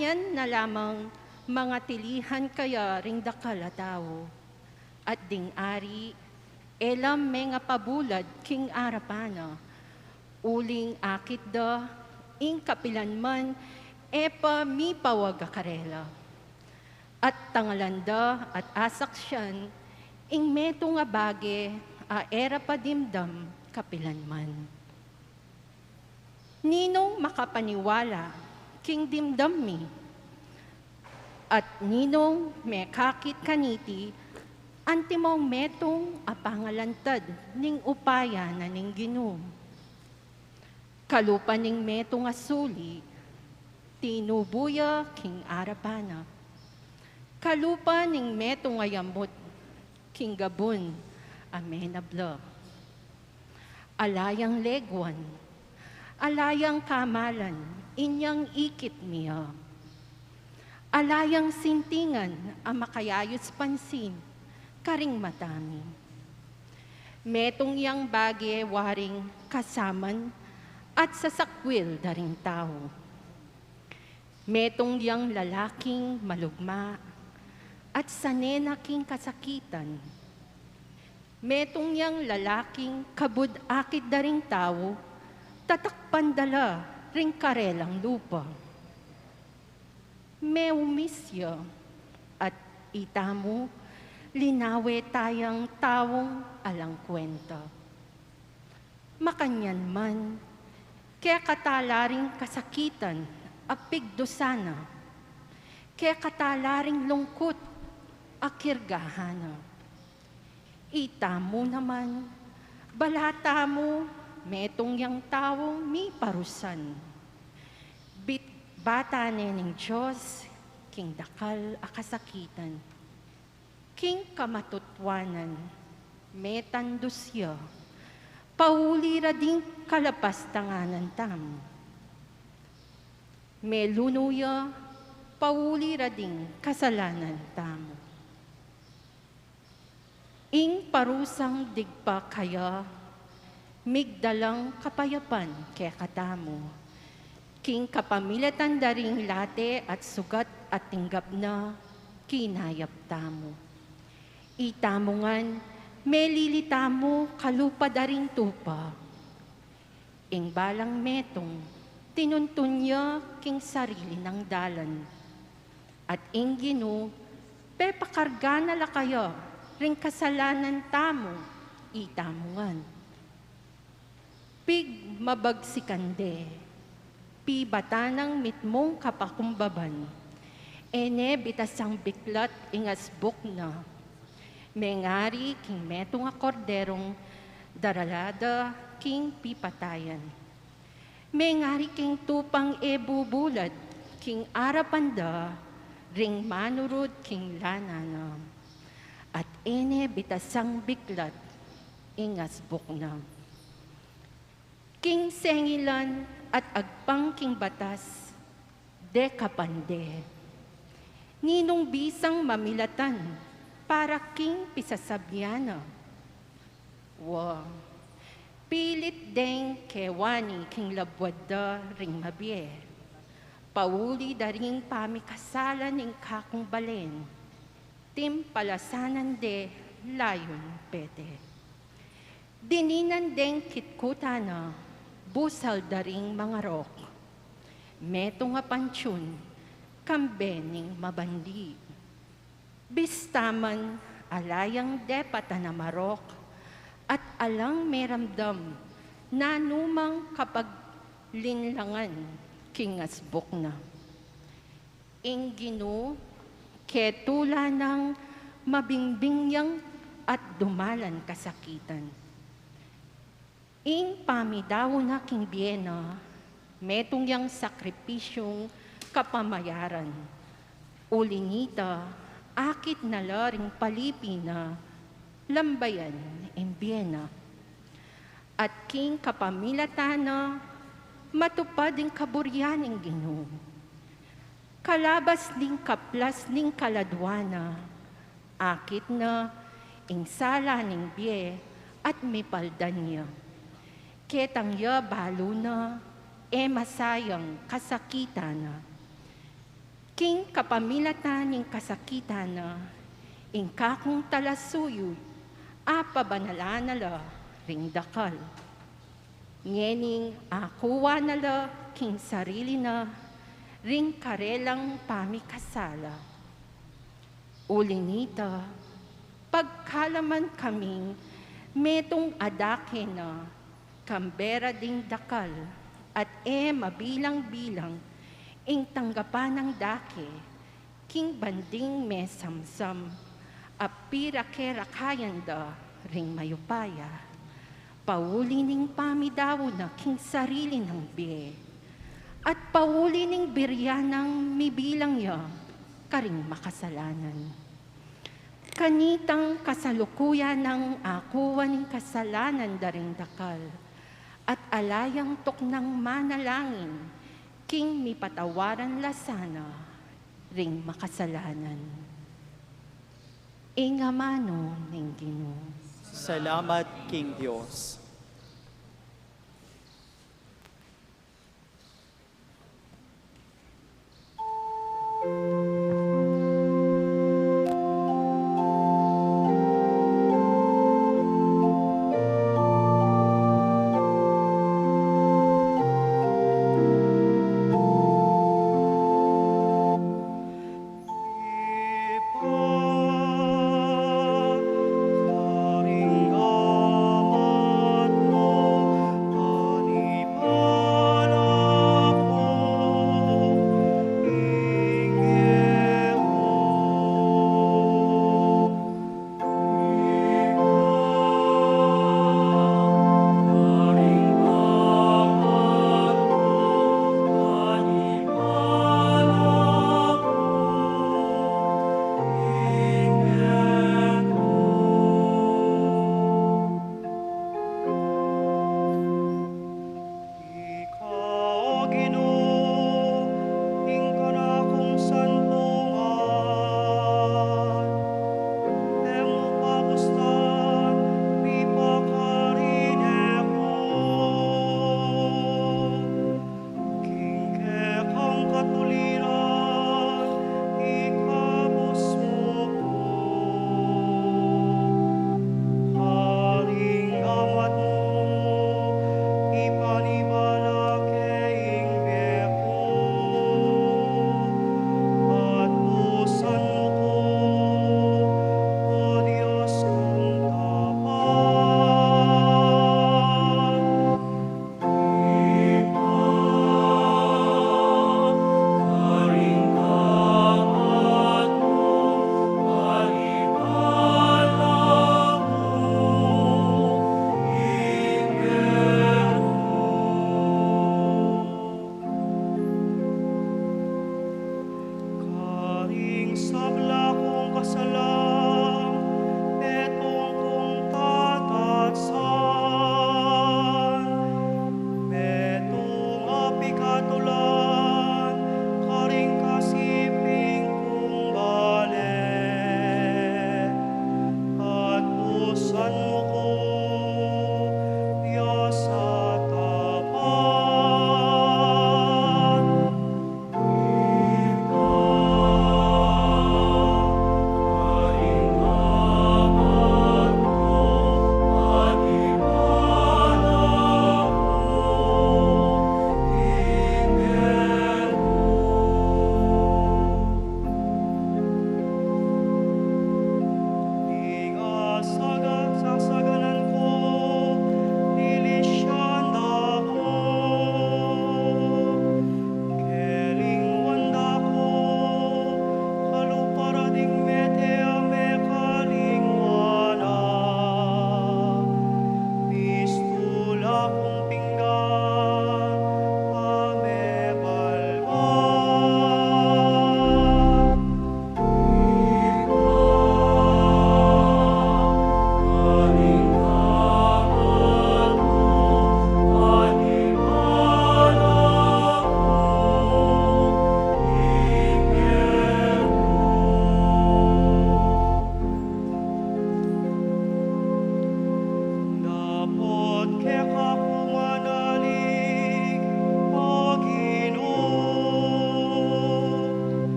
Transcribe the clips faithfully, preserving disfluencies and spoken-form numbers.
Yan na lamang mangatilihan kaya ring dakal a tau. At ding ari, e la mengapabulad king arapan na. Uling akit da, ing kapilan man, e pa mipawag a karela. At tangalan da at asaksian, ing metung a bage a e ra pa dimdam kapilan man. Ninung makapaniwala king dimdam mi? At ninung mekakit kaniti antimong metung a pangalantad ning upaya na ning Ginu? Kalupa ning metung a suli, tinubu ya king arapan na. Kalupa ning metung a yamut, king gabun a menabla. Ala yang leguan, ala yang kamalan, inyang ikit mi ya. Ala yang sintingan a makayayus pansin karing mata mi. Metung yang bage waring kasaman at sasakwil da ring tau. Metung yang lalaking malugma at sane na king kasakitan. Metung yang lalaking kabud akit da ring tau, tatakpan da la ring karelang lupa. Meumis ya, at itamu, linawe tayang taung alang kwenta. Makanyan man, kekata la ring kasakitan a pigdusan na, kekata la ring lungkut a kirgahan na. Itamu naman, bala tamu, metung yang taung miparusan. Bit-, bata ne ning Dios king dakal a kasakitan. King kamatutuanan, metandus ya, pauli ra ding kalapastanganan tamu. Melunu ya, pauli ra ding kasalanan tamu. Ing parusang digpa kaya, migdalang kapayapan kekatamu. King kapamilatan da ring late at sugat a tinggap na, kinayap tamu. Itamu ngan, melili tamu kalupa da ring tupa. Ing balang metung, tinuntun ya king sarili nang dalan. At ing Ginu, pepakarga na la kaya ring kasalanan tamu, itamu ngan. Pigmabagsikan de, pibatan nang mitmung kapakumbaban, e ne bitasang biklat ing asbuk na. Mengari king metung a korderung darala da king pipatayan. Mengari king tupang e bubulad king arapan da ring manurud king lana na. At e ne bitasang biklat ing asbuk na. King sengilan at agpang king batas, dekapan de. Ninung bisang mamilatan para king pisasabyan na? Wa, pilit deng kewani king labuad da ring mabie. Pauli da ring pamikasala ning kakung balen, timpalasanan de layun pete. Dininan deng kitkutan na, busal da ring mangarok. Metung a pantiun, kambe ning mabandi. Bista man ala yang depatan a marok, at alang meramdam nanumang kapaglinlangan king asbuk na. Ing Ginu, ketula nang mabingbing yang at dumalan kasakitan. Ing pamidaun na king bie na, metung yang sakripisyung kapamayaran. Uli nita, akit na la ring palipi na, lambayan ing bie na. At king kapamilatan na, matupad ing kaburian ning Ginu. Kalabas ning kaplas ning kaladua na, akit na ing sala ning bie at mipaldan ya. Ketang ya balu na, e masayang kasakitan na. King kapamilatan ning kasakitan na, ing kakung talasuyu, apabanalan na la ring dakal. Ngening akuan na la king sarili na ring karelang pamikasala. Uli nita, pagkalaman kaming metung a dake na kambera ding dakal, at e mabilang-bilang ing tanggapan nang dake, king banding mesamsam a pirake-rakayan da ring mayupaya. Pauli ning pamidaun na king sarili nang bie, at pauli ning birian nang mibilang ya karing makasalanan. Kanitang kasalukuyan nang akuan ning kasalanan da ring dakal, at ala yang tuknang manalangin king mipatawaran la sana ring makasalanan. Ing amanu ning Ginu. Salamat king Dios.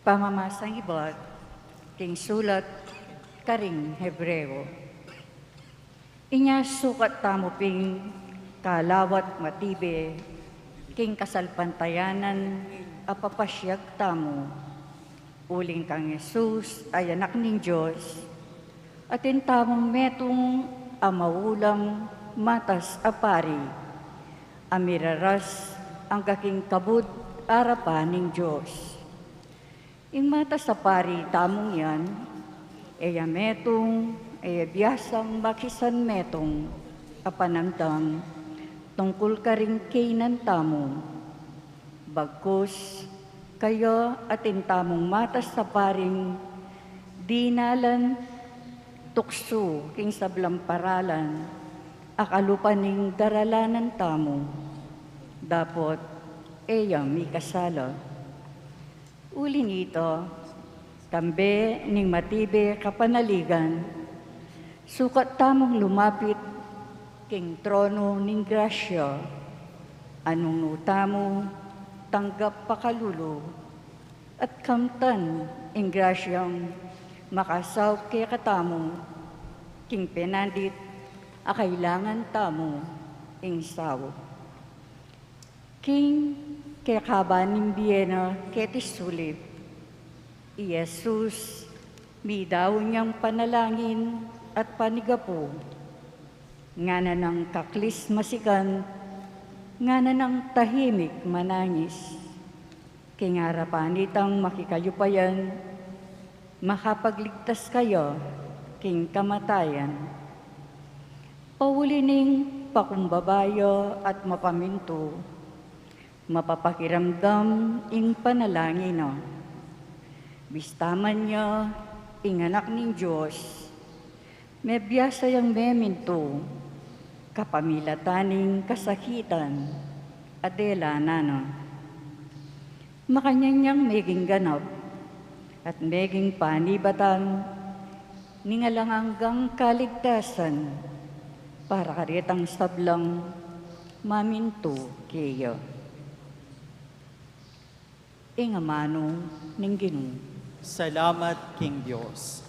Pamamasang ibat king sulat karing Hebreo. Inya sukat tamu pin kalawat matibe king kasalpantayanan a papasiag tamu, uling kang Jesus a Anak ning Dios, atin tamung metung a maulang matas a pari, a miraras angga king kabud arapan ning Dios. Ing matas a pari tamung yan, e ya metung, e ya biasang makisan metung a panamdam tungkul karing kaynan tamu. Bagkus, kaya atin tamung matas a paring dinalan tuksu king sablang paralan a kalupa ning daralanan tamu. Dapot e ya mikasala. Uli nita, kambe ning matibe kapanaligan, sukat tamung lumapit king trono ning grasya, a nung nu tamu tanggap pakalulu, at kamtan ing grasyang makasaup kekatamu king penandit a kailangan tamu ing saup. King kekaba ning bie na keti sulip, i Jesus, midaun yang panalangin at panigapu, ngana nang kaklis masikan, ngana nang tahimik manangis. King arapan nitang makikayupayan, makapagligtas kaya king kamatayan. Pauli ning pakumbaba ya at mapamintu, mapapakiramdam ing panalangin na. Bista man ya ing Anak ning Dios, mebiasa yang memintu kapamilatan ning kasakitan a delanan na. Makanyan yang meging ganap at meging panibatan ning alang anggang kaligtasan para karetang sablang mamintu keya. Ing amanu ning Ginu. Salamat king Dios.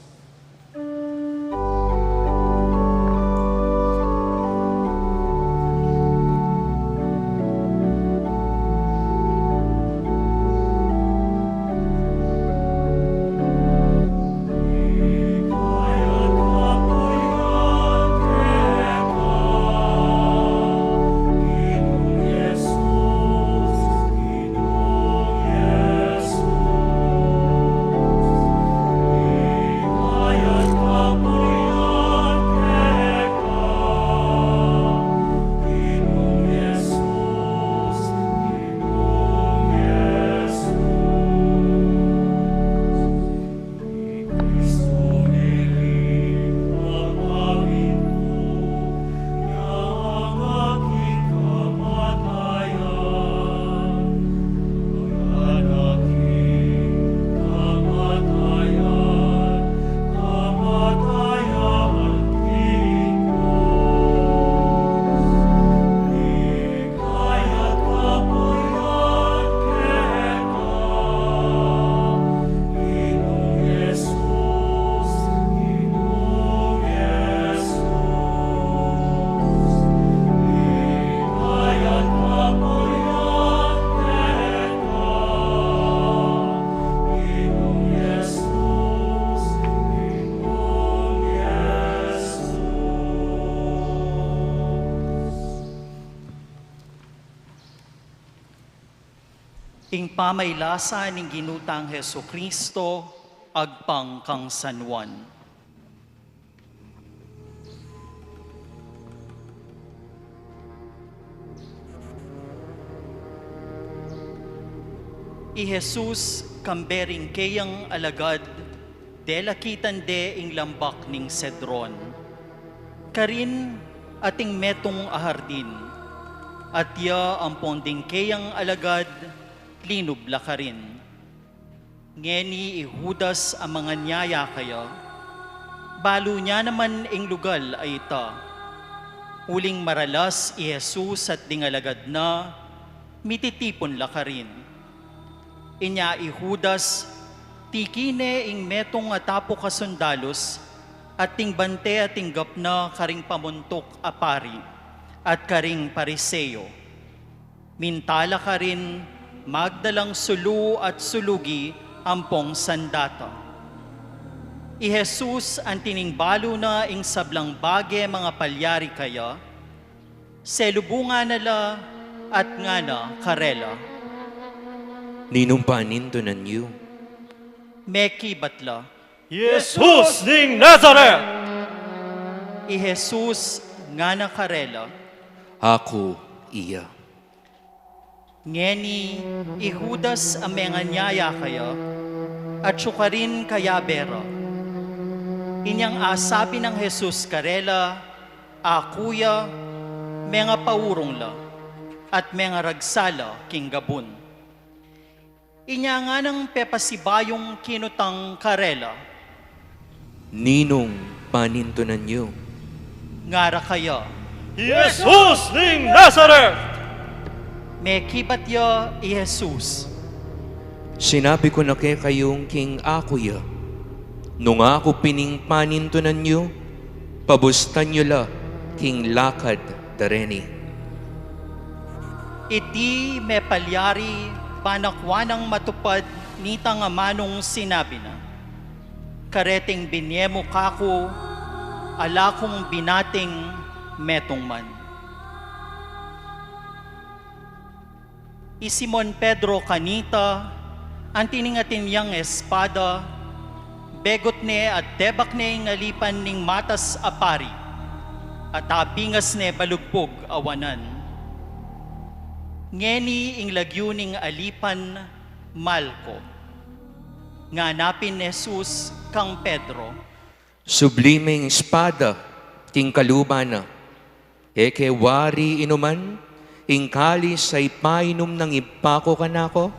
Ing pamailasa ning Ginu tang Jesucristo agpang kang San Juan. I Jesus kambe ring keyang alagad delakitan de ing lambak ning Cedron. Karin ating metung a hardin, at ya ampon ding keyang alagad linub la karin. Ngeni i Judas a manganyaya kaya, balu na naman ing lugal a ita. Uling maralas i Jesus at ding alagad na, mititipun la karin. Inya i Judas, Tiki ne ing metung a tapuk a sundalus at ding bante a tinggap na karing pamuntuk a pari at karing Pariseo. Minta la karin magdalang sulu at sulugi ampong sandata. I Jesus anti ning balu na ing sablang bage mangapalyari kaya, selubungan na la at ngana karela, "Ninung panintunan yu?" Mekibat la, "Jesus ning Nazaret!" I Jesus ngana karela, "Aku iya." Ngeni i Judas a menganyaya kaya, atyu karin kayabe ra. Inyang asabi nang Jesus karela, "Aku ya," mengapaurung la at mengaragsa la king gabun. Inya nganang pepasibayung kinutang karela, "Ninung panintunan yu?" Ngara kaya, "Jesus ning Nazaret!" Mekibat ya i Jesus, "Sinabi ku na kekayung king aku ya. Nung aku pin ing panintunan yu, pabustan yu la king lakad da reni." Iti mepalyari, ban akwa nang matupad nitang amanung sinabi na, "Kareting binie mu kaku, ala kung binating metung man." I Simon Pedro kanita, anti ning atin yang espada, begut ne at debak ne ing alipan ning matas a pari, at abingas ne balugbug a wanan. Ngeni ing lagyu ning alipan, Malko. Ngana pin Jesus kang Pedro, "Subli me ing espada king kaluban na. E ke wari inuman ing kalis a ipainum nang Ibpa ku kanaku?"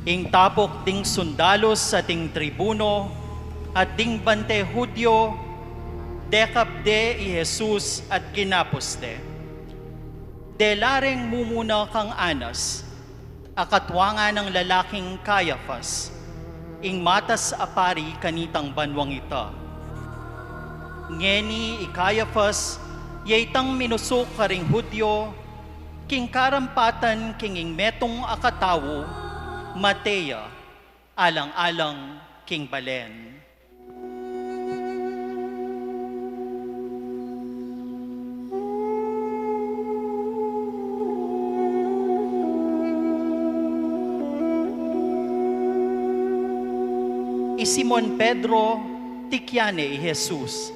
Ing tapuk ding sundalus at ding tribuno at ding bante Judio, dekap de i Jesus at kinapus de. Dela reng mumuna kang Anas, a katua nang lalaking Caiafas, ing matas a pari kanitang banuang ita. Ngeni i Caiafas, ya itang minusuk karing Judio, king karampatan king ing metung a katau, mate ya, alang-alang king balen. I Simon Pedro, tikyan ne i Jesus,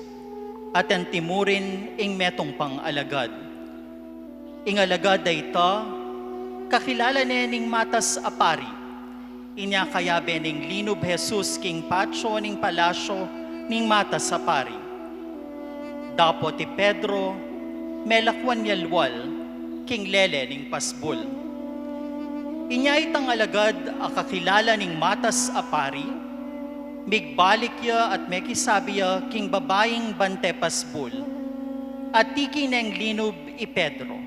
at anti mu rin ing metung pang alagad. Ing alagad a ita, kakilala ne ning matas a pari. Inya kayabe neng linub Jesus king patio ning palasyo ning matas a pari. Dapot i Pedro, melakwan ya lual king lele ning pasbul. Inya itang alagad a kakilala ning matas a pari, migbalik ya at mekisabi ya king babaing bante pasbul, at tiki neng linub i Pedro.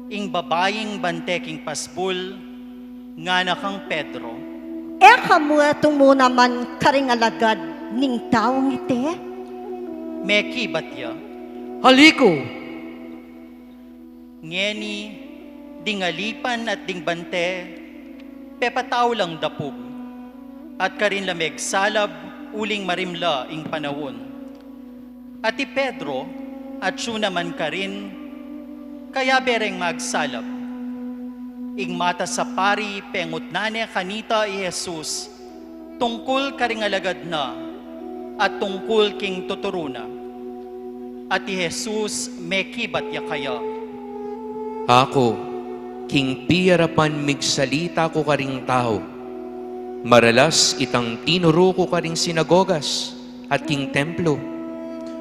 Ing babaing bante king pasbul, ngana kang Pedro, "E ka mu etung muna man karing alagad ning taung iti?" Mekibat ya, "Ali ku." Ngeni, ding alipan at ding bante, pepatau lang dapug, at karin la megsalab uling marimla ing panaun. At i Pedro, atyu naman karin, kayabe reng magsalab. Ing matas a pari pengutnan ne kanita i Jesus tungkul karing alagad na at tungkul king tuturu na. At i Jesus mekibat ya kaya, "Aku, king piyarapan migsalita ku karing tau. Maralas itang tinuru ku karing sinagogas at king templo.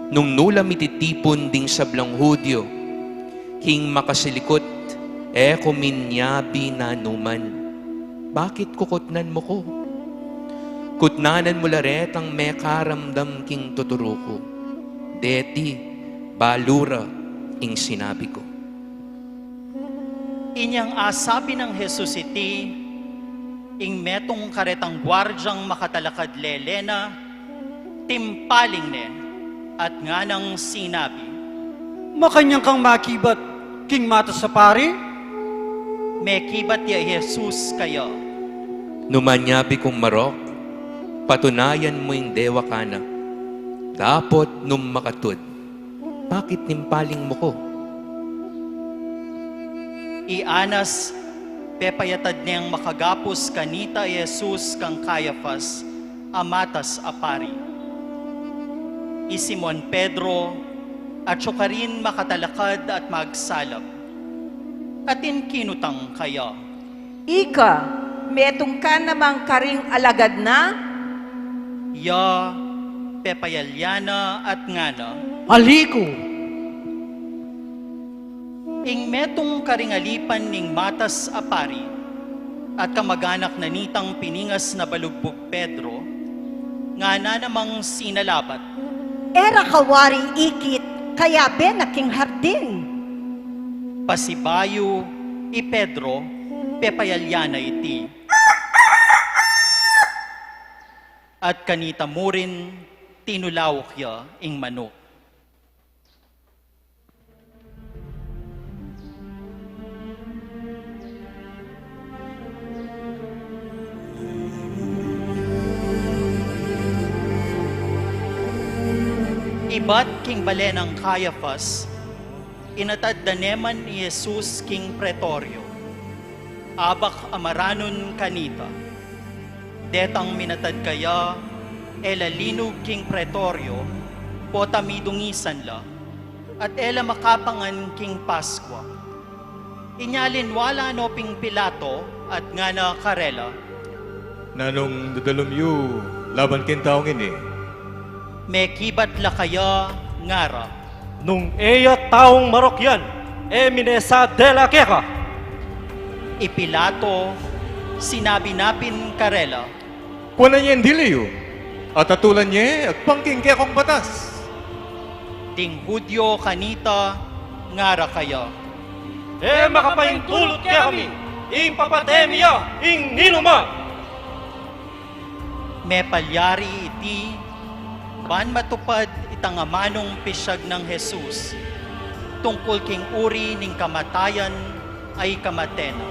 Nung nu la mititipun ding sablang Judio, king makasilikut, e ku minyabi nanuman. Bakit kukutnan mu ku? Kutnanan mu la retang mekaramdam king tuturu ku. Deti, balu ra ing sinabi ku." Inyang asabi nang Jesus iti, Ing metung karetang guardiang makatalakad lele na, timpaling ne, at nganang sinabi, "Makanyan kang makibat king matas a pari?" Mekibat ya i Jesus kaya, "Nung manyabi kung marok, patunayan mu ing dewa ka na. Dapot nung makatud, bakit timpaling mu ku?" I Anas, pepayatad neng makagapus kanita i Jesus kang Caiafas a matas a pari. I Simon Pedro, atyu karin makatalakad at magsalap. Atin kinutang kaya, "Ika, metung ka namang karing alagad na?" Ya, pepayalya na at ngana, "Ali ku." Ing metung karing alipan ning matas a pari at kamag-anak na nitang piningas na balugbug Pedro, ngana namang sinalabat, "E ra ka wari ikit, kayabe na king hardin." Pasibayu i Pedro, pepayalya na iti. At kanita murin, tinulauk ya ing manuk. Ibat king bale nang Caiafas, inatad da ne man i Jesus king pretoryo, abak a maranun kanita. Detang minatad kaya, e la linug king pretoryo, pota midungisan la, at e la makapangan king Paskua. Inya linwala no ping Pilato, at ngana karela, "Nanung dadalum yu laban king taung ini?" Mekibat la kaya, ngara, "Nung e ya taung marok yan, e mine sa dela keka." I Pilato, sinabi na pin karela, "Kuanan ye ing dili yu, at atulan ye agpang king kekong batas." Ding Judio kanita, ngara kaya, "E makapaintulut kekami ing papate mi ya ing ninuman." Mepalyari iti, ban matupad itang amanung pisyag nang Jesus tungkul king uri ning kamatayan a ikamate na.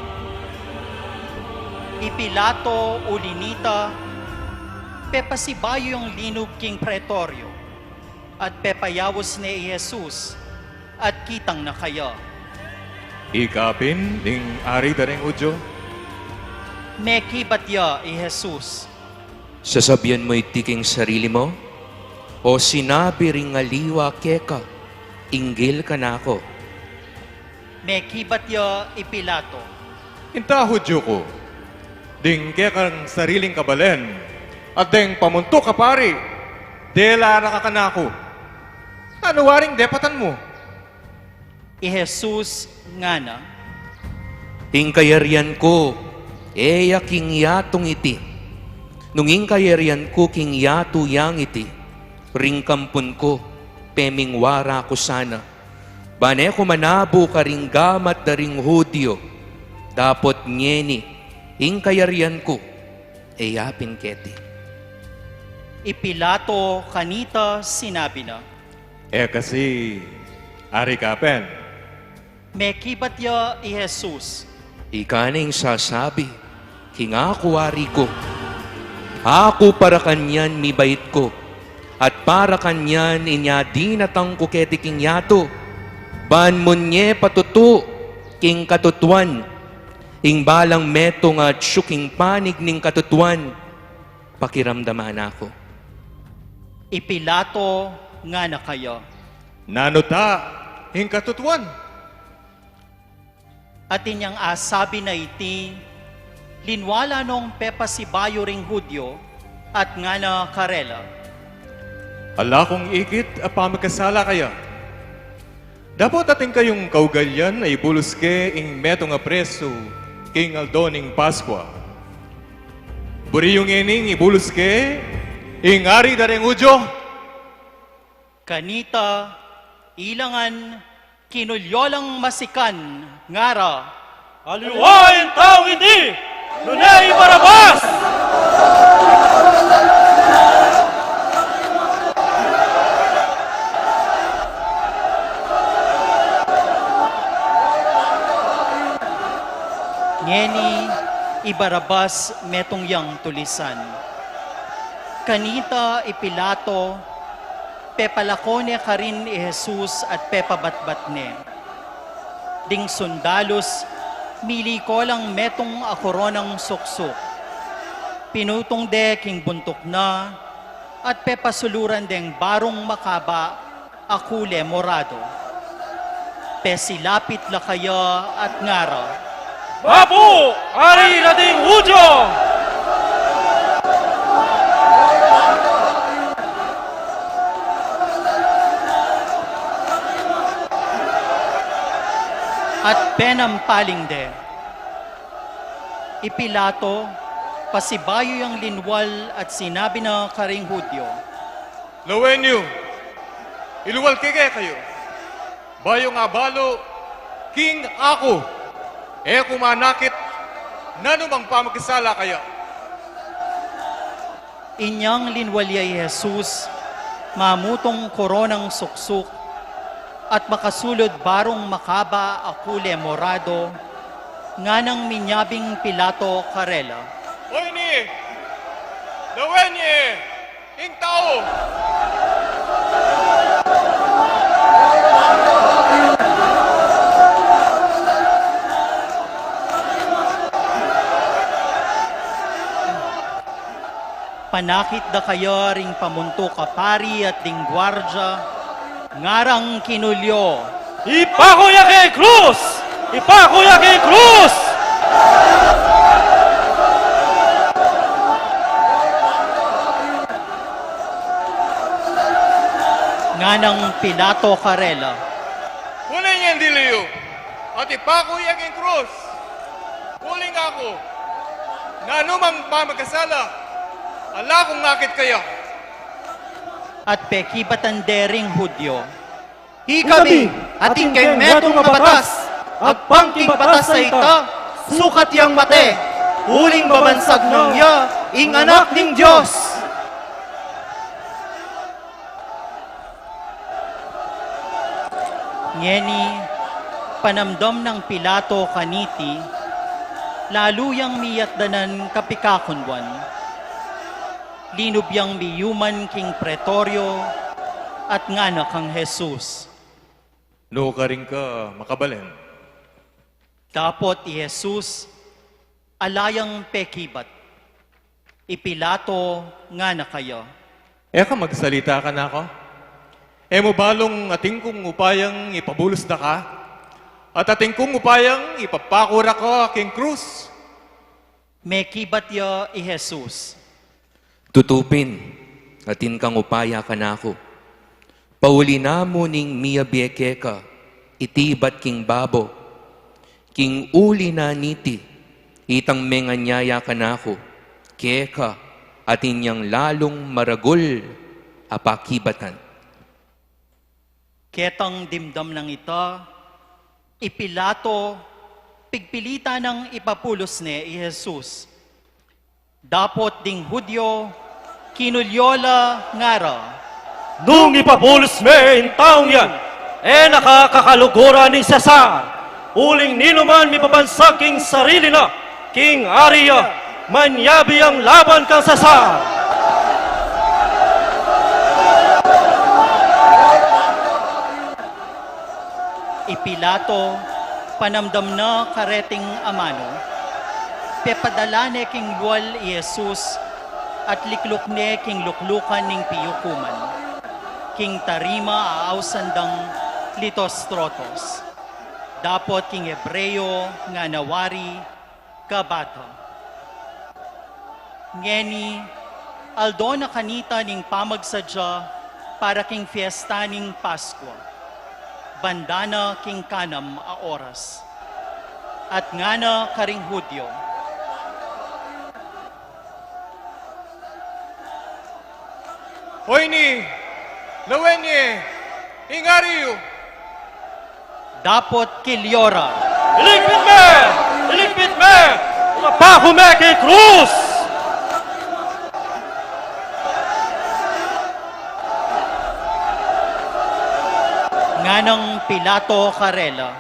I Pilato uli nita, pepasibayu yang linug king pretoryo, at pepayaus ne i Jesus, at kitang na kaya, "Ika pin ing ari da ring Judio?" Mekibat ya i Jesus, "Sasabian mu iti king sarili mu, o sinabi ring aliwa keka hinggil kanaku?" Mekibat ya i Pilato, "Inta Judio ku, ding kekang sariling kabalen, at deng pamuntuk a pari, dela ra ka kanaku. Nanu waring depatan mu?" I Jesus ngana, "Ing kayarian ku, e ya king yatung iti. Nung ing kayarian ku king yatu yang iti, ring kampun ku, pemingwa ra ku sana. Ban e ku manabu karing gamat da ring Judio, dapot ngeni, ing kayarian ku, e ya pin keti." I Pilato kanita sinabi na, "E kasi ari ka pin?" Mekibat ya i Jesus, "Ika ne ing sasabi king aku ari ku. Aku para kanyan mibait ku, at para kanyan inya dinatang ku keti king yatu, ban munye patutu king katutuan. Ing balang metung a atyu king panig ning katutuan, pakiramdaman na ku." I Pilato ngana kaya, "Nanu ta ing katutuan?" At inyang asabi na iti, linwala nong pepasibayu ring Judio, at ngana karela, "Ala kung ikit a pamikasala kaya. Dapot atin kayung kaugalian a ibulus ke ing metung a presu king aldo ning Paskua. Buri yu ngening ibulus ke ing ari da ring Judio?" Kanita, ila ngan kinulyo lang masikan, ngara, "Aliwa ing taung iti!" Nune i Barabas! Ngeni i Barabas metung yang tulisan. Kanita i Pilato, pepalako ne karin i Jesus at pepabatbat ne. Ding sundalus, miliko lang metung a koronang suksuk. Pinutung de king buntuk na, at pepasuluran deng barung makaba a kule morado. Pesilapit la kaya at ngara, "Bapu, Ari na ding Hudyo!" At penampaling de. I Pilato, pasibayu yang linwal at sinabi na karing Hudyo, "Lawen yu, iluwal ke kekayu. Bayu nang abalu, king aku, e ku manakit nanu mang pamagkasala kaya." Inyang linwal ya i Jesus, mamutung koronang suksuk, at makasulud barung makaba a kule morado, nganang minyabing Pilato karela, "Oyni, lawen ye ing tau!" Panakit da kaya ring pamuntuk a pari at ding guardia, ngarang kinulyo, "Ipaku ya king krus! Ipaku ya king krus!" Nganang Pilato karela, "Kunin ye ing dili yu, at ipaku ye king krus. Uling aku, nanu mang pamagkasala, ala kung akit kaya." At pekibatan de ring Hudyo, "Ikami, atin keng metung a batas, agpang king batas a ita, sukat yang mate, uling babansag nang ya ing Anak ning Dios." Ngeni, panamdam nang Pilato kaniti, lalu yang miyatdanan kapikakunwan. Linub yang miyuman king pretoryo, at ngana kang Jesus, "Nu karin ka makabalen?" Dapot i Jesus, ala yang pekibat. I Pilato ngana kaya, "E ka magsalita kanaku? E mu balung atin kung upayang ipabulus da ka? At atin kung upayang ipapaku da ka king krus?" Mekibat ya i Jesus, "Tutu pin, atin kang upaya kanaku. Pauli na mu ning miyabie keka iti ibat king babo. King uli na niti, itang menganyaya kanaku, keka atin yang lalung maragul a pakibatan." Ketang dimdam nang ita, i Pilato, pigpilitan nang ipabulus ne i Jesus. Dapot ding Hudyo, kinulyo la ngara, "Nung ipabulus me ing taung yan, e na ka kakaluguran ning Cesar, uling ninuman mibabansag king sarili na, king ari ya, manyabi yang laban kang Cesar." I Pilato, panamdam na kareting amanu, pepadala ne king lual i Jesus, at likluk ne king luklukan ning piyukuman, king tarima a ausan dang Lithostrotos, dapot king Hebreo ngana wari, Gabata. Ngeni, aldo na kanita ning pamagsadya para king fiesta ning Paskua, banda na king kanam a oras. At ngana karing Hudyo, "Oyni, lawen ye ing ari yu." Dapot kilyo ra, "Iligpit me! Iligpit me! Paku me king krus! Nganang Pilato karela,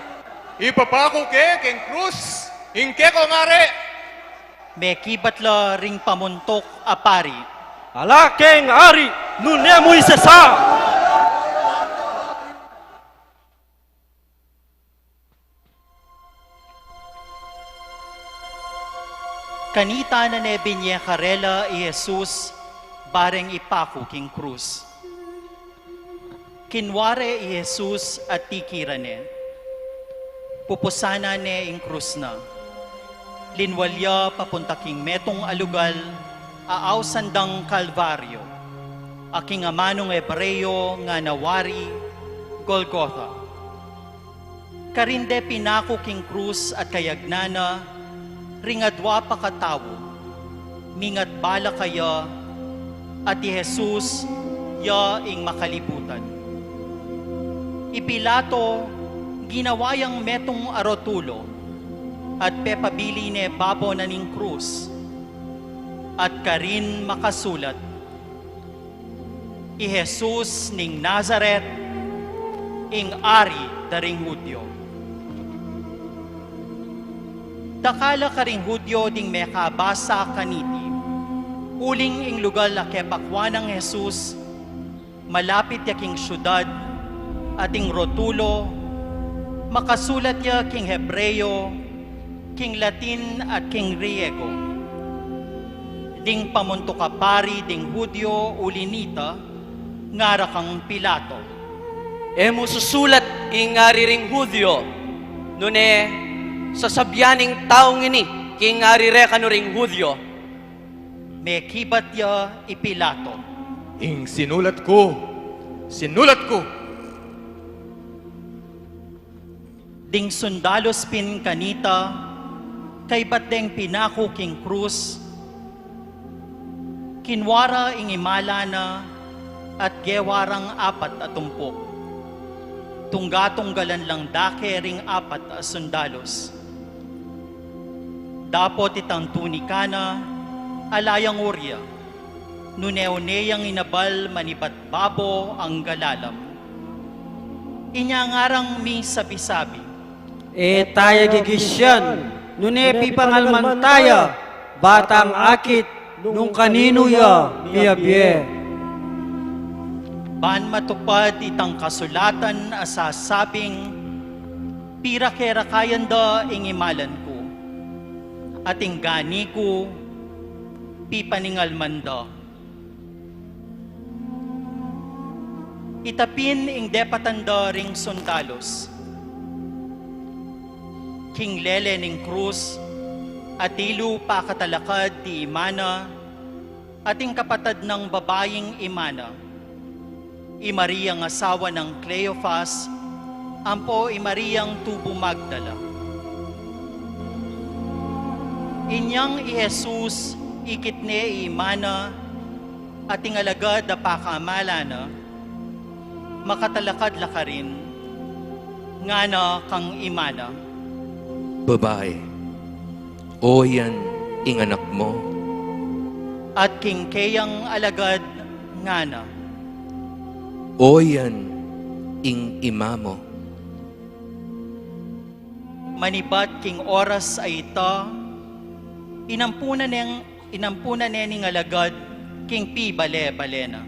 Ipapaku ke king krus ing kekong ari! Mekibat la ring pamuntuk a pari, Ala keng ari, nune mu isesa! Kanita na ne binye karela i Jesus, bareng ipaku king krus. Kinua re i Jesus at tikiran ne. Pupusanan ne ing krus na. Linwal ya papunta king metung a lugal a ausan dang Kalbaryo, a king amanung Hebreo ngana wari Golgotha. Karin de pinaku king krus at kayagnan na ring adua pa katau, mingat bala kaya, at i Jesus ya ing makalibutan. I Pilato, ginawa yang metung a rotulo, at pepabili ne babo na ning krus, at karin makasulat, I Jesus ning Nazaret, ing Ari da ring Judio. Dakal a karing Judio ding mekabasa kaniti, uling ing lugal a kepakuan nang Jesus, malapit ya king siudad, at ing rotulo, makasulat ya king Hebreo, king Latin at king Griego. Ding pamuntuk a pari ding Judio uli nita, ngara kang Pilato, E mu susulat ing Ari ring Judio, nune sasabian ning taung ini king ari re kanu ring Judio. Mekibat ya i Pilato, Ing sinulat ku, sinulat ku. Ding sundalus pin kanita, kaybat deng pinaku king krus, kinua ra ing imala na at gewa rang apat a tumpuk. Tungga-tunggalan lang dake ring apat a sundalus. Dapot itang tunika na, ala yang uria, nune une yang inabal manibat babo angga lalam. Inya ngarang misabi-sabi, E taya gigisian, nune pipangalman taya, batang akit, nung kaninu ya miyabie. Ban matupad itang kasulatan a sasabing, Pirake-rakayan da ing imalan ku, at ing gani ku pipaningalman da. Ita pin ing depatan da ring sundalus. King lele ning krus, atilu pakatalakad di imana, at ing kapatad nang babaing imana, i Mariang asawa nang Cleofas, ampo i Mariang tubu Magdala. Inyang i Jesus, ikit ne i imana, at ing alagad a pakamala na, makatalakad la karin, ngana kang imana, Babai, o yan ing anak mu. At king keyang alagad ngana, O yan ing ima mu. Manibat king oras a ita, inampunan neng, inampunan ne ning alagad king pibale-bale na.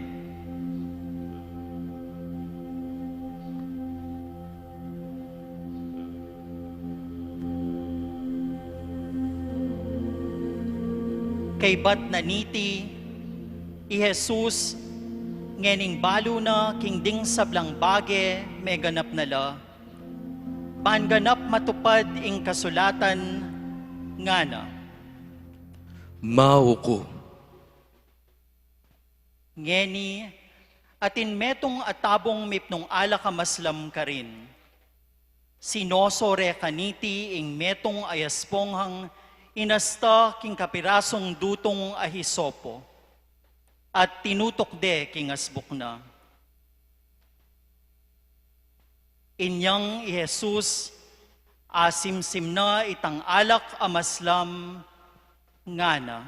Kaybat na niti, i Jesus, ngening balu na king ding sablang bage meganap na la, ban ganap matupad ing kasulatan, ngana, Mauku. Ngeni, atin metung a tabung mipnung alak a maslam karin. Sinoso re kaniti ing metung a yasponghang inasta king kapirasung dutung a hisopo, at tinutuk de king asbuk na. Inyang i Jesus, asimsim na itang alak a maslam, ngana.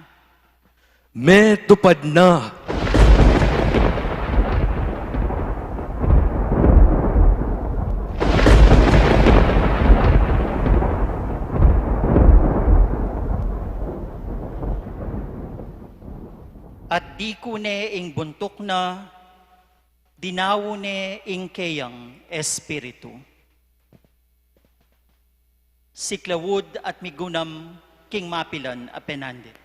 Metupad na. At diku ne ing buntuk na, dinawu ne ing keyang espiritu. Siklaud at migunam king mapilan a penandit.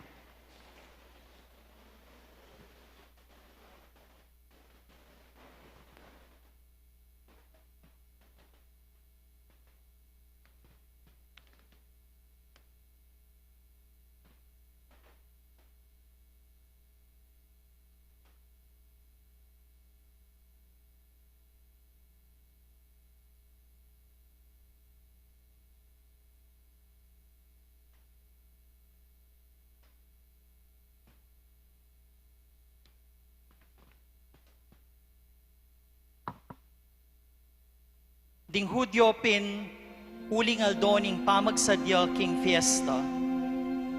Ding Judio pin, uling aldo ning pamagsadya king fiesta,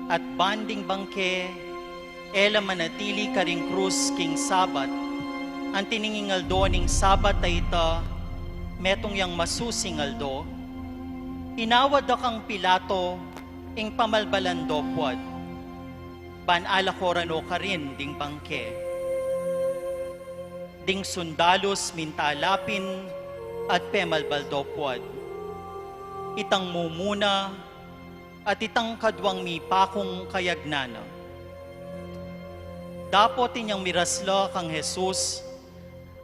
at ban ding bangke, e la manatili karing krus king Sabat, anti ning ing aldo ning Sabat a ita, metung yang masusing aldo, inawad da kang Pilato ing pamalbalan do puad, ban alakoran no karin ding bangke. Ding sundalus minta la pin at pemalbal do puad. Itang mumuna at itang kaduang mipakung kayagnan na. Dapot inyang miras la kang Jesus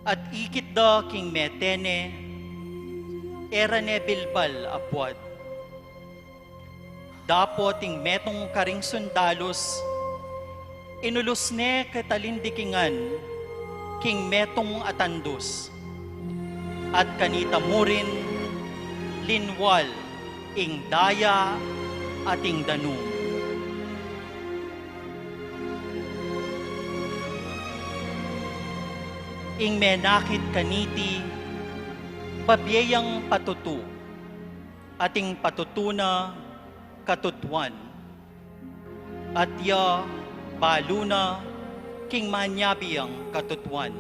at ikit da king mete ne, e ra ne bilbal a puad. Dapot ing metung karing sundalus, inulus ne katalindikingan king metung a tandus, at kanita murin linwal ing daya at ing danum. Ing menakit kaniti, babie yang patutu, at ing patutu na katutuan, at ya balu na king manyabi yang katutuan,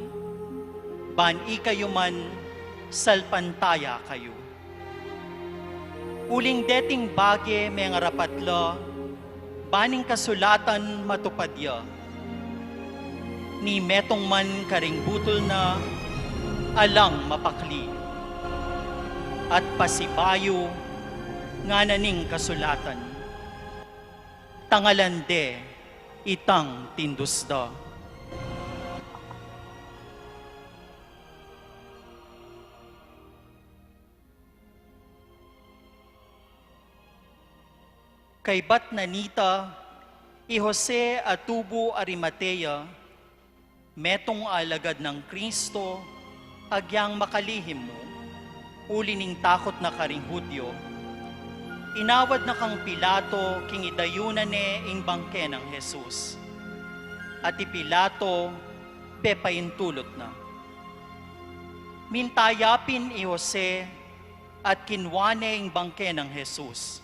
ban ikayu man salpantaya kayu. Uling deting bage mengarapat la, ban ing kasulatan matupad ya. Ni metung man karing butul na, alang mapakli. At pasibayu, ngana ning kasulatan, tangalan de itang tindus da. Kaybat na nita, i Jose a tubu Arimatea, metung a alagad nang Kristo, agyang makalihim mu, uli ning takut na karing Judio, inawad na kang Pilato king idayunan ne ing bangke nang Jesus. At i Pilato, pepaintulut na. Minta ya pin i Jose, at kinua ne ing bangke nang Jesus.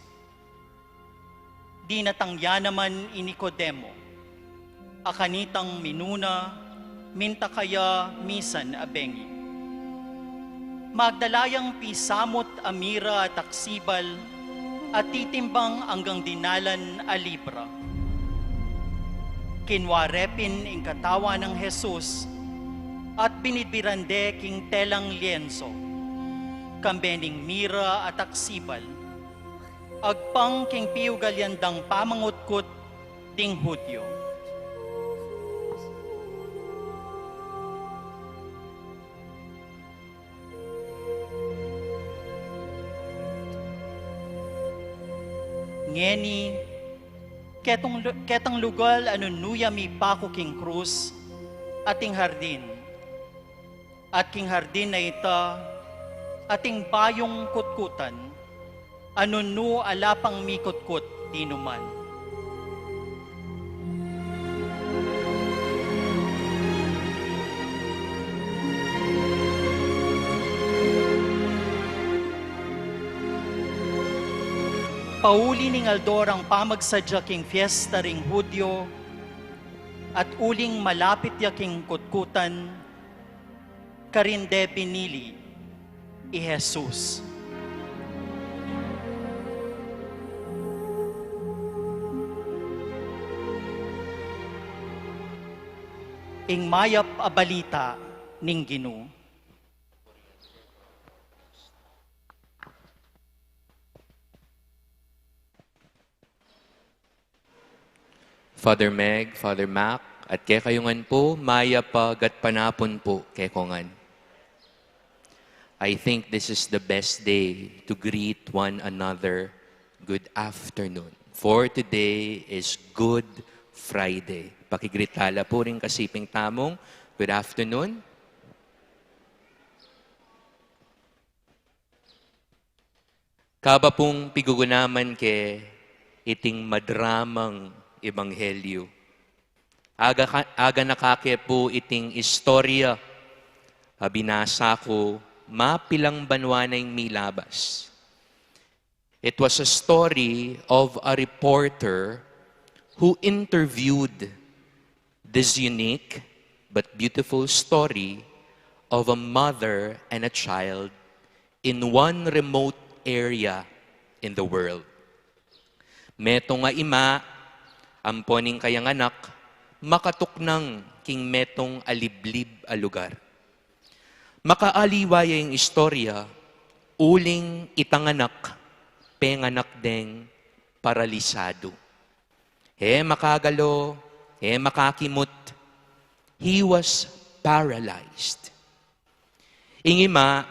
Dinatang ya naman i Nicodemo, a kanitang minuna, minta kaya misan a bengi. Magdala yang pisamut a mira at aksibal, at titimbang anggang dinalan a libra. Kinua re pin ing katawan nang Jesus, at binidbiran de king telang lienso, kambe ning mira at aksibal, agpang king piugalian dang pamangutkut ding Judio. Ngeni, ketang lu-, ketang lugal a nunu ya mipaku king krus, ating hardin. At king hardin a ita, ating bayung kutkutan, a nunu ala pang mikutkut dinuman. Pauli ning aldo rang pamagsadya king fiesta ring Judio, at uling malapit ya king kutkutan, karin de binili i Jesus. Ing mayap a balita ning Ginu. Father Meg, Father Mac, at kekayu ngan pu, mayap a gatpanapun pu kekongan. I think this is the best day to greet one another good afternoon. For today is Good Friday. Pakigreet tala pu ring kasiping tamung, good afternoon. Kaba pung pigugunaman ke iting madramang ebanghelyu, aga ka, aga na kake pu iting istorya a binasa ku mapilang banwa na ing milabas. It was a story of a reporter who interviewed this unique but beautiful story of a mother and a child in one remote area in the world. Metung a ima, ampo ning kayang anak, makatuknang king metung a liblib a lugar. Makaaliwa ya ing istorya, uling itang anak, penganak deng paralisadu. E makagalo, e makakimut. He was paralyzed. Ing ima,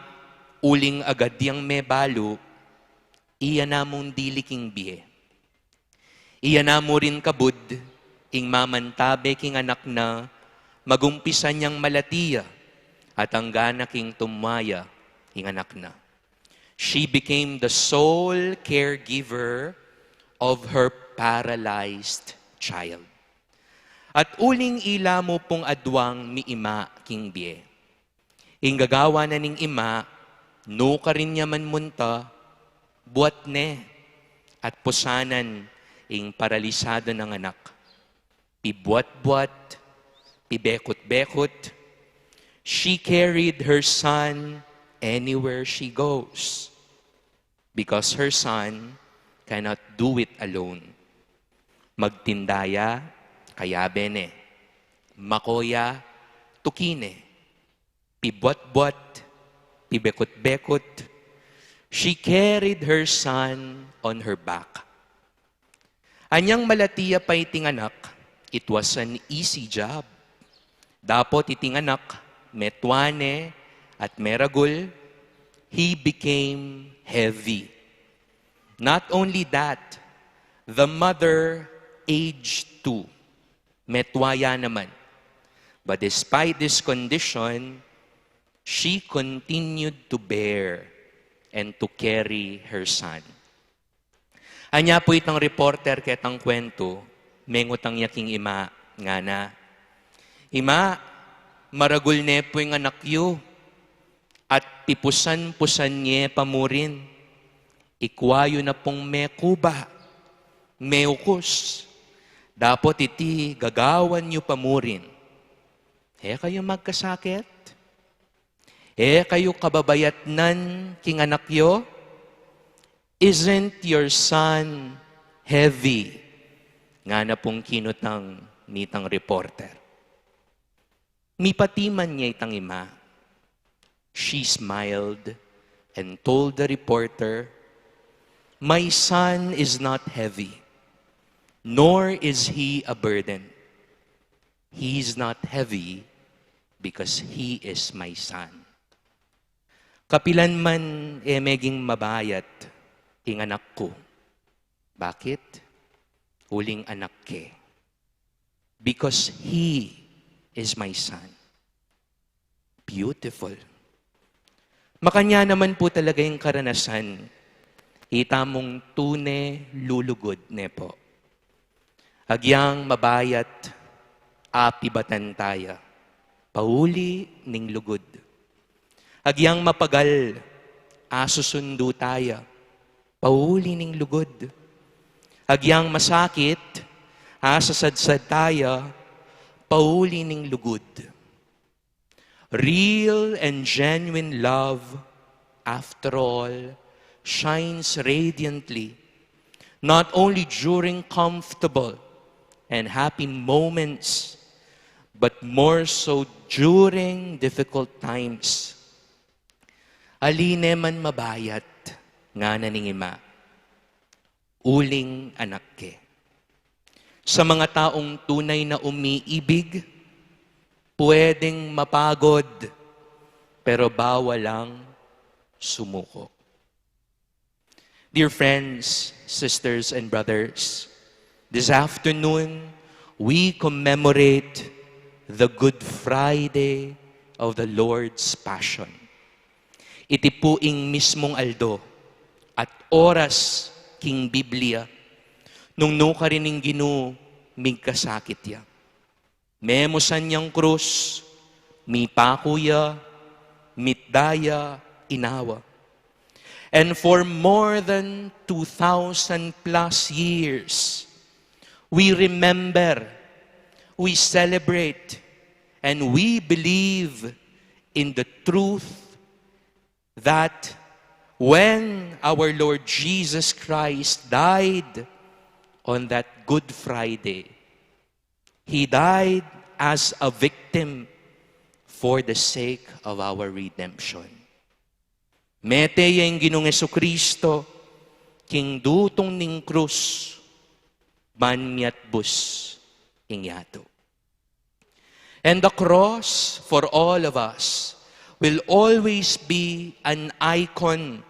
uling agad yang mebalu, iya na mung dili king bie. Iya na mu rin kabud ing mamantabe king anak na, magumpisa nang malati ya, at angga na king tumwa ya ing anak na. She became the sole caregiver of her paralyzed child. At uling ila mu pung adwang miima king bie. Ing gagawan na ning ima, nukarin ya man munta, buat ne, at pusanan ing paralisadu nang anak. Pibuat-buat, pibekut-bekut, she carried her son anywhere she goes, because her son cannot do it alone. Magtinda ya, kayabe ne. Mako ya, tuki ne. Pibuat-buat, pibekut-bekut, she carried her son on her back. Anyang malati ya pa iting anak, it was an easy job. Dapot iting anak, metua ne at meragul, he became heavy. Not only that, the mother aged too. Metua ya naman. But despite this condition, she continued to bear and to carry her son. Anya pu itang reporter ketang kwentu, mengutang ya king ima, ngana, "Ima, maragul ne pu ing anak yu, at pipusan-pusan ye pa mu rin. Ikwa yu na pung mekuba, meukus. Dapot iti gagawan yu pa mu rin. E kayu magkasakit? E kayu kababayatnan king anak yu? Isn't your son heavy?" Ngana pung kinutang nitang reporter. Mipatiman ya itang ima. She smiled and told the reporter, "My son is not heavy, nor is he a burden. He is not heavy because he is my son." Kapilan man e meging mabayat ing anak ku. Bakit? Uling anak ke. Because he is my son. Beautiful. Makanyan naman pu talaga ing karanasan, itamung tune lulugud ne pu. Agyang mabayat, apibatan taya, pauli ning lugud. Agyang mapagal, asusundu taya, pauli ning lugud. Agyang masakit, asasadsad taya, pauli ning lugud. Real and genuine love, after all, shines radiantly, not only during comfortable and happy moments, but more so during difficult times. Ali ne man mabayat, ngana ning ima, uling anak ke. Sa mga taong tunay na umiibig, pwedeng mapagod, pero bawal ang sumuko. Dear friends, sisters, and brothers, this afternoon we commemorate the Good Friday of the Lord's Passion. Iti pu ing mismung aldo at oras king Biblia nung nukarin ning Ginu migkasakit ya. Memusan yang krus, mipaku ya, mitda ya, inawa. And for more than two thousand plus years, we remember, we celebrate, and we believe in the truth that when our Lord Jesus Christ died on that Good Friday, He died as a victim for the sake of our redemption. Mete ya ing Ginung Jesucristo king dutung ning krus, ban miatbus ing yatu. And the cross for all of us will always be an icon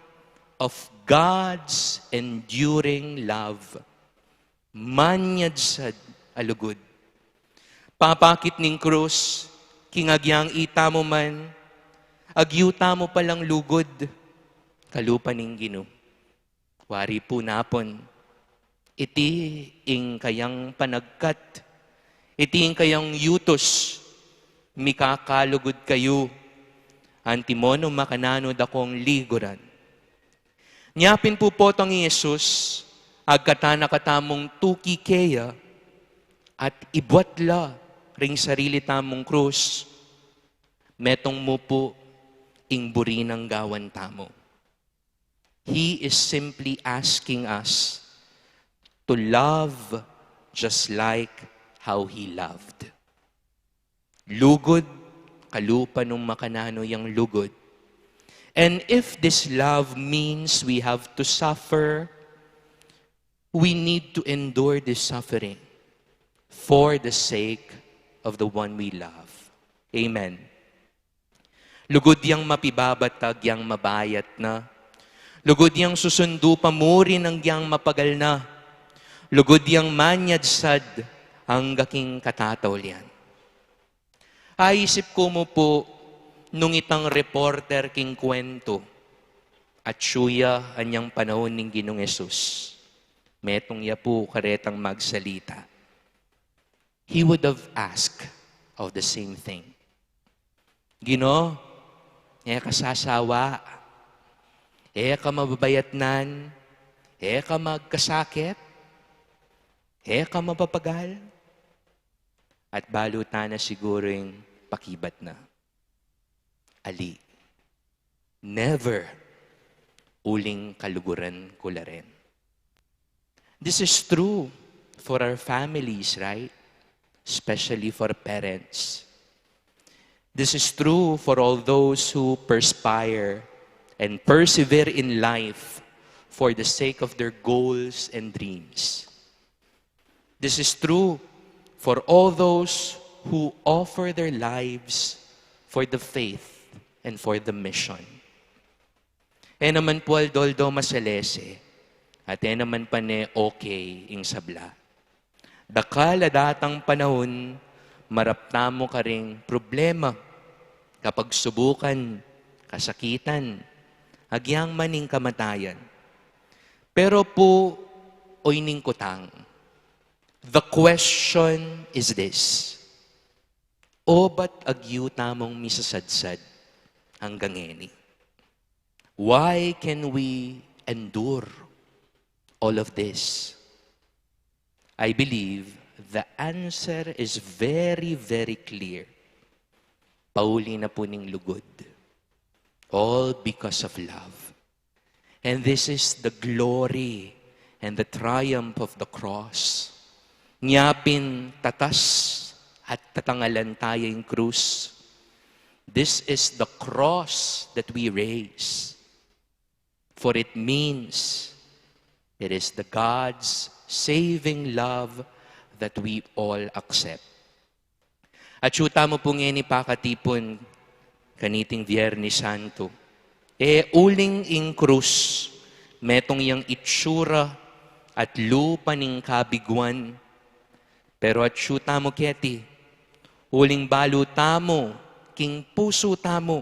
of God's enduring love. Manyadsad a lugud. Papakit ning krus, king agyang ita mu man, agyu tamu palang lugud, kalupa ning Ginu. Wari pu napun, iti ing kayang panagkat, iti ing kayang yutus, mikakalugud kayu, antimo nung makananu da kong liguran. Nya pin pu potang i Jesus, agkatan na katamung tuki keya, at ibuat la ring sarili tamung krus, metung mu pu ing buri nang gawan tamu. He is simply asking us to love just like how He loved. Lugud, kalupa nung makananu yang lugud. And if this love means we have to suffer, we need to endure this suffering for the sake of the one we love. Amen. Lugud yang mapibabatag yang mabayat na. Lugud yang susundu pa mu rin agyang mapagal na. Lugud yang manyadsad angga king katataulian. Aisip ku mu pu, nung itang reporter king kwentu, atsu ya anyang panaun ning Ginung Jesus. Metung ya pu karetang magsalita. He would have asked of the same thing. Ginu, e ka sasawa, e ka mababayatnan, e ka magkasakit, e ka mapapagal. At balu tana siguru ing pakibat na, ali, never, uling kaluguran ku la rin. This is true for our families, right? Especially for parents. This is true for all those who perspire and persevere in life for the sake of their goals and dreams. This is true for all those who offer their lives for the faith and for the mission. E naman pu aldo-aldo masalese, at e naman pane okay ing sabla. Dakal a datang panaun, marap tamu karing problema, kapagsubukan, kasakitan, agyang man ing kamatayan. Pero pu, oyni ning kutang, the question is this: o ba't agyu tamung misasadsad angga ngeni? Why can we endure all of this? I believe the answer is very, very clear. Pauli na pu ning lugud. All because of love. And this is the glory and the triumph of the cross. Nya pin tatas at tatangalan taya ing krus. This is the cross that we raise. For it means it is the God's saving love that we all accept. Atyu tamu pu ngeni pakatipun kaniting Biernes Santo. E uling ing krus, metung yang itsura at lupa ning kabiguan. Pero atyu tamu keti, uling balu tamu king pusu tamu,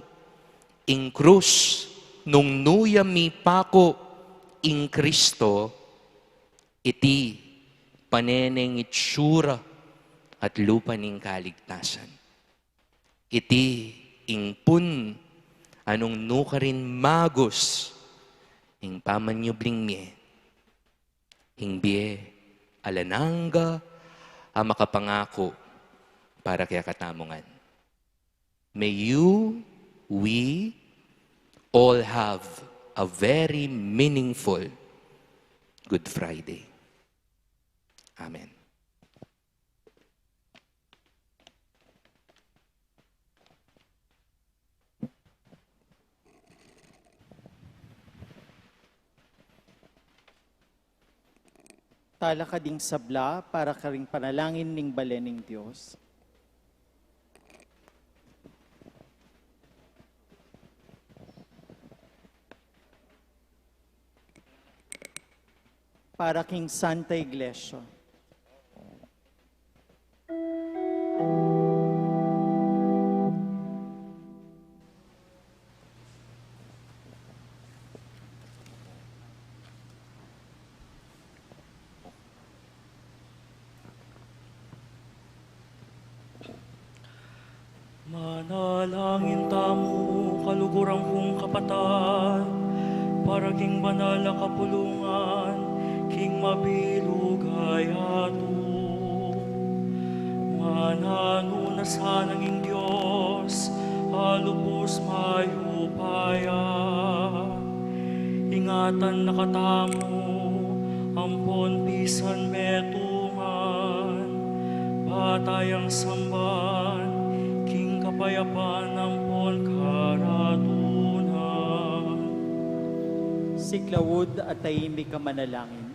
ing krus nung nu ya mipaku ing Kristo, iti pane neng itsura at lupa ning kaligtasan. Iti ing pun a nung nu karin magus ing pamanyubling mie, ing bie alang angga a makapangaku para kekatamu ngan. May you, we, all have a very meaningful Good Friday. Amen. Talakad ing sabla para karing panalangin ning balen ning Dios. Para king Santa Iglesia. Manalangin tamu, kaluguran kung kapatad, para king banal a kapulungan king mabilug a yatu. Mananu na sanang ing Dios a lubus mayupaya, ingatan na katamu ampon pisan metungan, ba tayang samban king kapayapan ampon karatunan. Sigla ud a taimik a manalangin.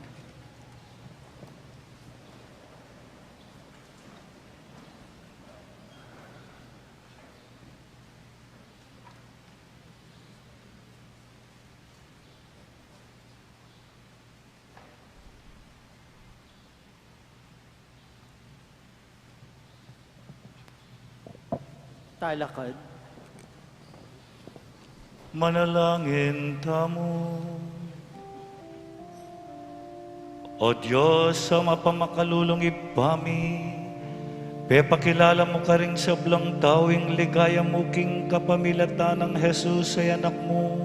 Talakad. Manalangin tamu. O Dios, Ama pamakalulung Ibpa mi, pepakilala mu karing sablang tau ing ligaya mu king kapamilatan nang Jesus a Anak mu.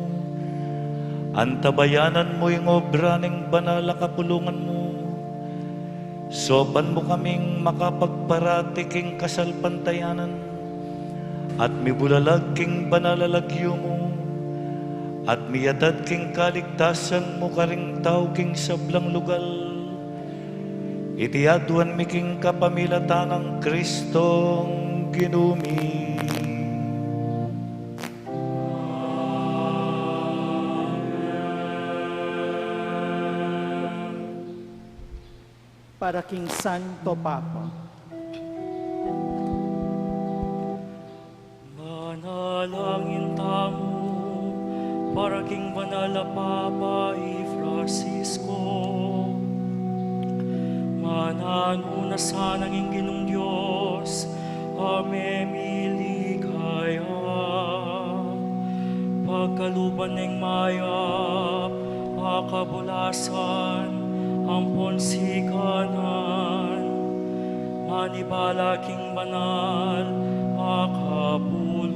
Antabayanan mu ing obra ning banal a kapulungan mu. Saupan mu kaming makapagparati king kasalpantayanan at mibulalag king banal a lagyu mu, at miyatad king kaligtasan mu karing tau king sablang lugal. Iti aduan mi king kapamilatan nang Kristong Ginu mi. Para king Santo Papa. Manalangin tamu para king banal a Papa i Francisco. Mananu na sanang ing Ginung Dios a memiligaya, pagkaluban neng mayap a kabulasan ampon sikanan, manibala king banal a kapulungan.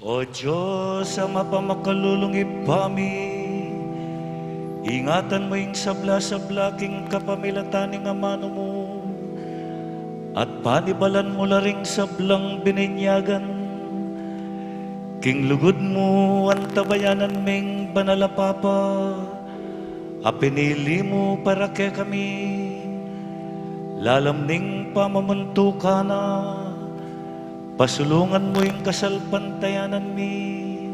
O Dios, Ibpa mi, ingatan mu ing sabla-sabla king kapamilatan ning amanu mu, at panibalan mu la ring sablang bininyagan. King lugud mu, antabayanan ming banal a Papa, a pinili mu para kekami, lalam ning pamamuntukan na, pasulungan mu ing kasalpantayanan mi,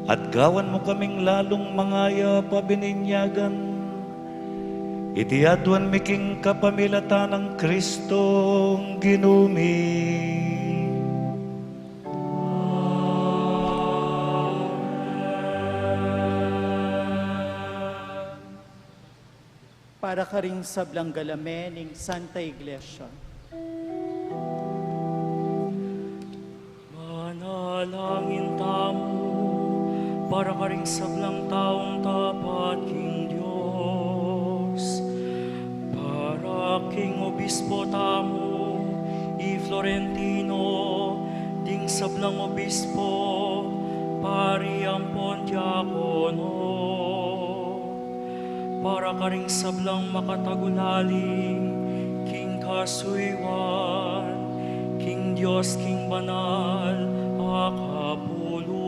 at gawan mu kaming lalung mangayap a bininyagan. Iti aduan mi king kapamilatan nang Kristong Ginu mi. Para karing sablang galame ning Santa Iglesia. Manalangin tamu para karing sablang taung tapat king Dios, para king obispo tamu, i Florentino, ding sablang obispo, pari ampon diakono, para karing sablang makatagulaling king kasuyuan king Dios king banal a kapulungan.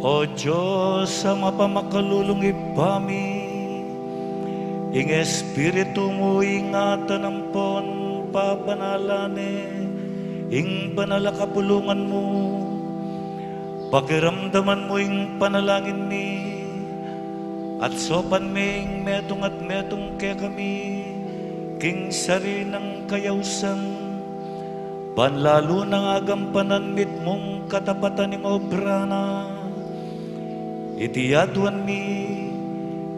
O Dios, a mapamakalulung Ibpa mi, ing Espiritu mu ingatan ampon pabanalan ne ing banal a kapulungan mu. Pakiramdaman mu ing panalangin mi, at saupan me ing metung at metung kekami king sariling kayausan, ban lalu nang agampanan mitmung katapatan ing obra na. Iti aduan mi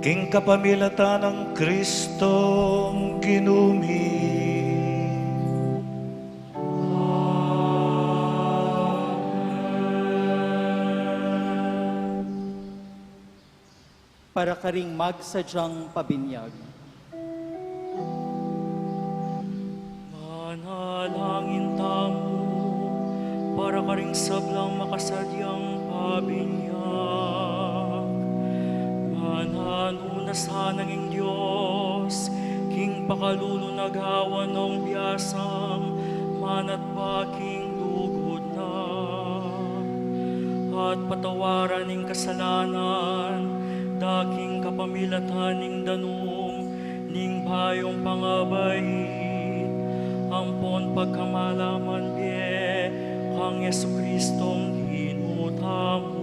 king kapamilatan nang Kristong Ginu mi. Para karing magsadyang pabinyag. Manalangin tamu para karing sablang makasadyang pabinyag. Mananu na sana ing Dios king pakalulung a gawan nang biasang manatba king lugud na, at patawaran ing kasalanan da king kapamilatan ning danum ning bayung pangabait ampon pagkamalaman bie kang Jesucristong Ginu tamu.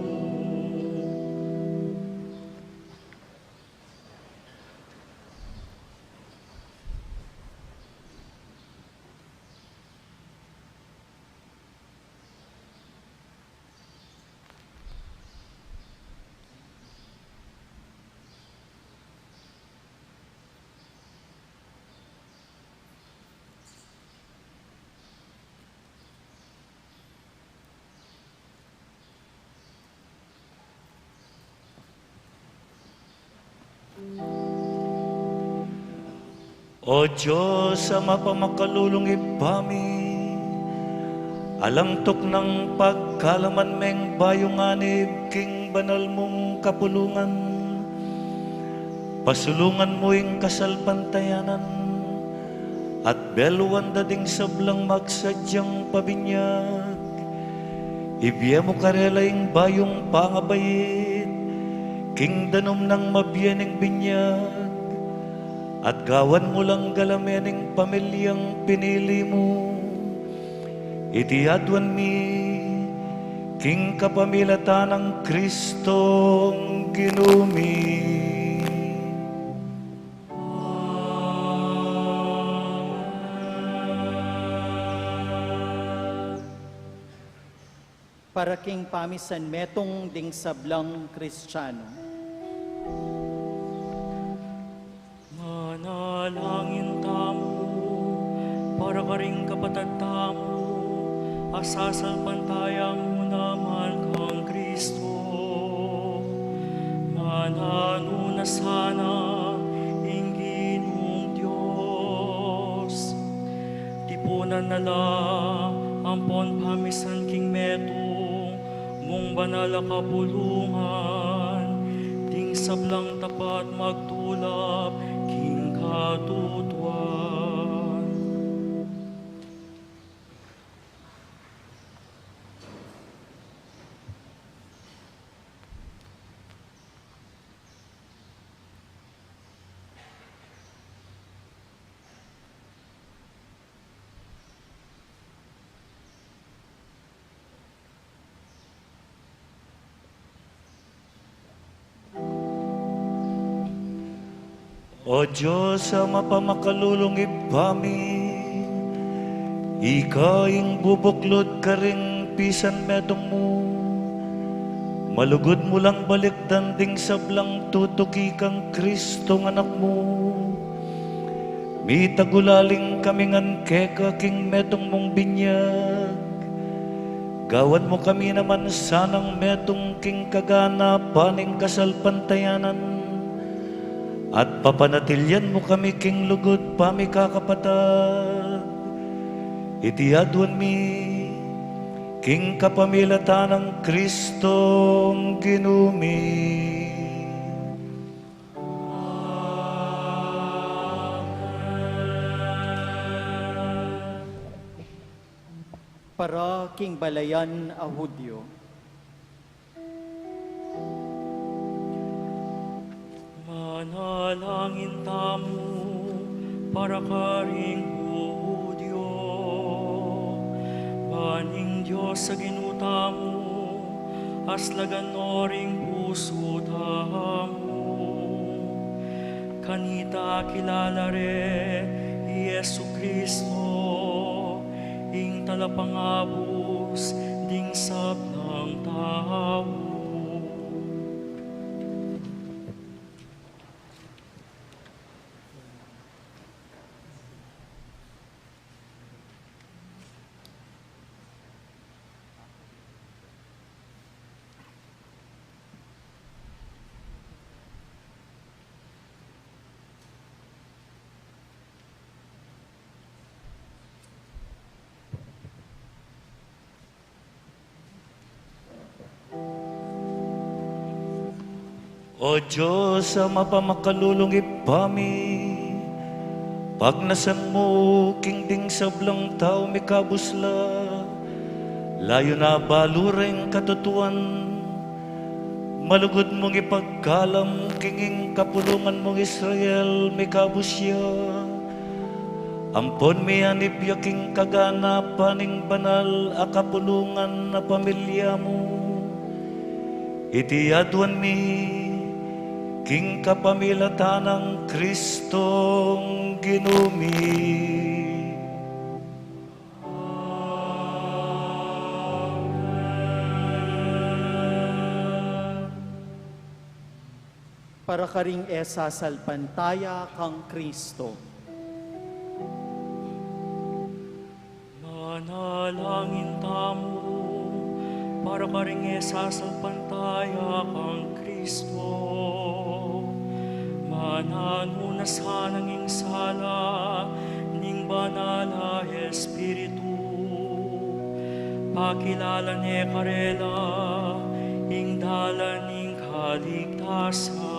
O Dios, a mapamakalulung Ibpa mi, alang tuknang pagkalaman meng bayung anib king banal mung kapulungan, pasulungan mu ing kasalpantayanan, at beluan da ding sablang magsadyang pabinyag. Ibie mu karela ing bayung pangabait king danum nang mabie ning binyag, at gawan mu lang galame ning pamilyang pinili mu. Iti aduan mi king kapamilatan nang Kristong Ginu mi. Para king pamisan metung ding sablang Kristiano. Manalangin tamu para karing kapatad tamu a sasalpantaya mu naman kang Kristo. Mananu na sana ing Ginung Dios. Tipunan na la ampon pamisan king metung mung banal a kapulungan, ding sablang tapat magtulap king katutuan. O Dios a mapamakalulung Ibpa mi, ika ing bubuklud karing pisan metung mu, malugud mu lang balikdan ding sablang tutuki kang Kristong Anak mu. Mitagulaling kami ngan keka king metung mung binyag. Gawan mu kami naman sanang metung king kaganapan ning kasalpantayanan, at papanatilian mu kami king lugud pamikakapatad. Iti aduan mi king kapamilatan nang Kristong Ginu mi. Para king balayan a Hudyo. Manalangin tamu para karing Hudyo. Ban ing Dios a Ginu tamu, aslagan no ring pusu tamu. Kanita kilala re i Jesu Kristo, ing talapangabus ding sablang tau. O Dios a mapamakalulung Ibpa mi, pagnasan mu king ding sablang tau mikabus la, layun a balu reng katutuan, malugud mung ipagkalam king ing kapulungan mung Israel mikabus ya. Ampon miyanib ya king kaganapan ning banal a kapulungan a pamilya mu. Iti aduan mi king kapamilatan nang Kristong Ginu mi. Para karing e sasalpantaya kang Kristo. Manalangin tamu para karing e sasalpantaya kang Kristo. Mananu na sana ing sala ning Banal a Espiritu, pakilala ne karela ing dalan ning kaligtasan.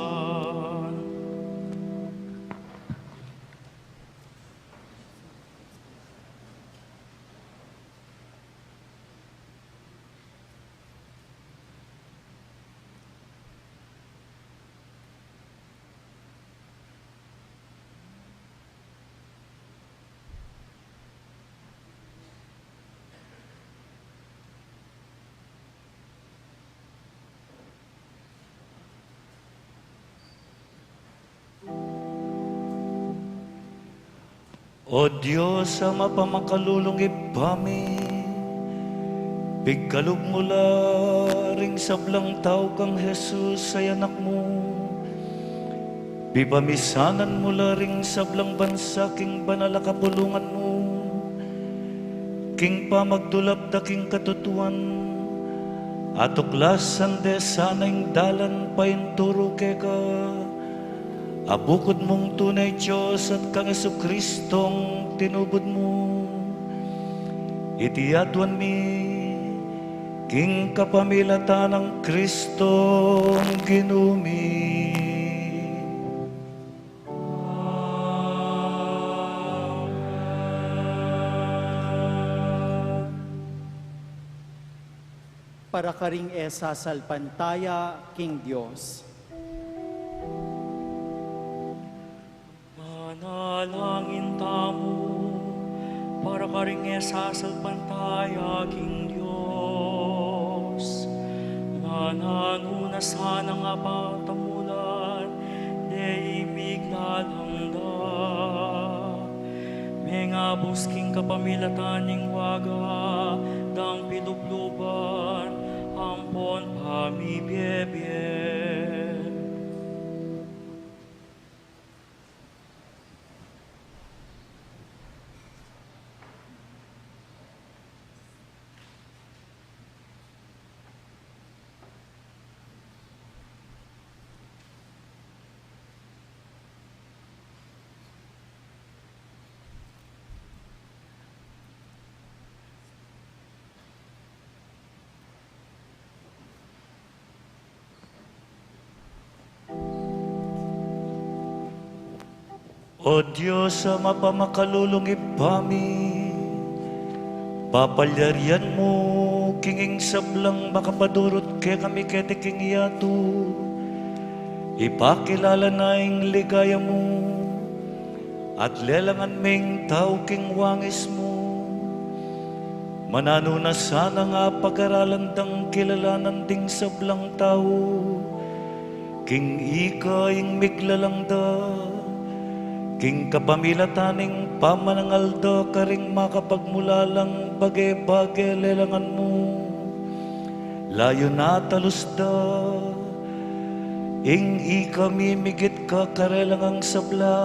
O Dios a mapamakalulung Ibpa mi, Pigkalub mu la ring sablang tau kang Jesus a Anak mu. Pipamisanan mu la ring sablang bansa king banal a kapulungan mu, king pamagtulap da king katutuan, a tuklasan de sana ing dalan painturu keka, a bukud mung tune Dios at kang Jesucristong tinubud mu. Iti aduan mi king kapamilatan nang Kristong Ginu mi. Para karing e sasalpantaya king Dios. Manalangin tamu para karing e sasalpantaya king Dios. Mananu na sanang apatamulan de ing miglalang da. Mengabus king kapamilatan ning waga dang pilubluban ampon pamibiebie. O Dios a mapamakalulung Ibpa mi, papalyarian mu king ing sablang makapadurut kekami keti king yatu, ipakilala na ing ligaya mu, at lelangan ming tau king wangis mu. Mananu na sana nga pagaralan dang kilalanan ding sablang tau king ika ing miglalang da, king kapamilatan ning pamanangal da karing makapagmulalang bage-bage lelangan mu. Layun a talus da ing ika mimigit kakarelangang sabla.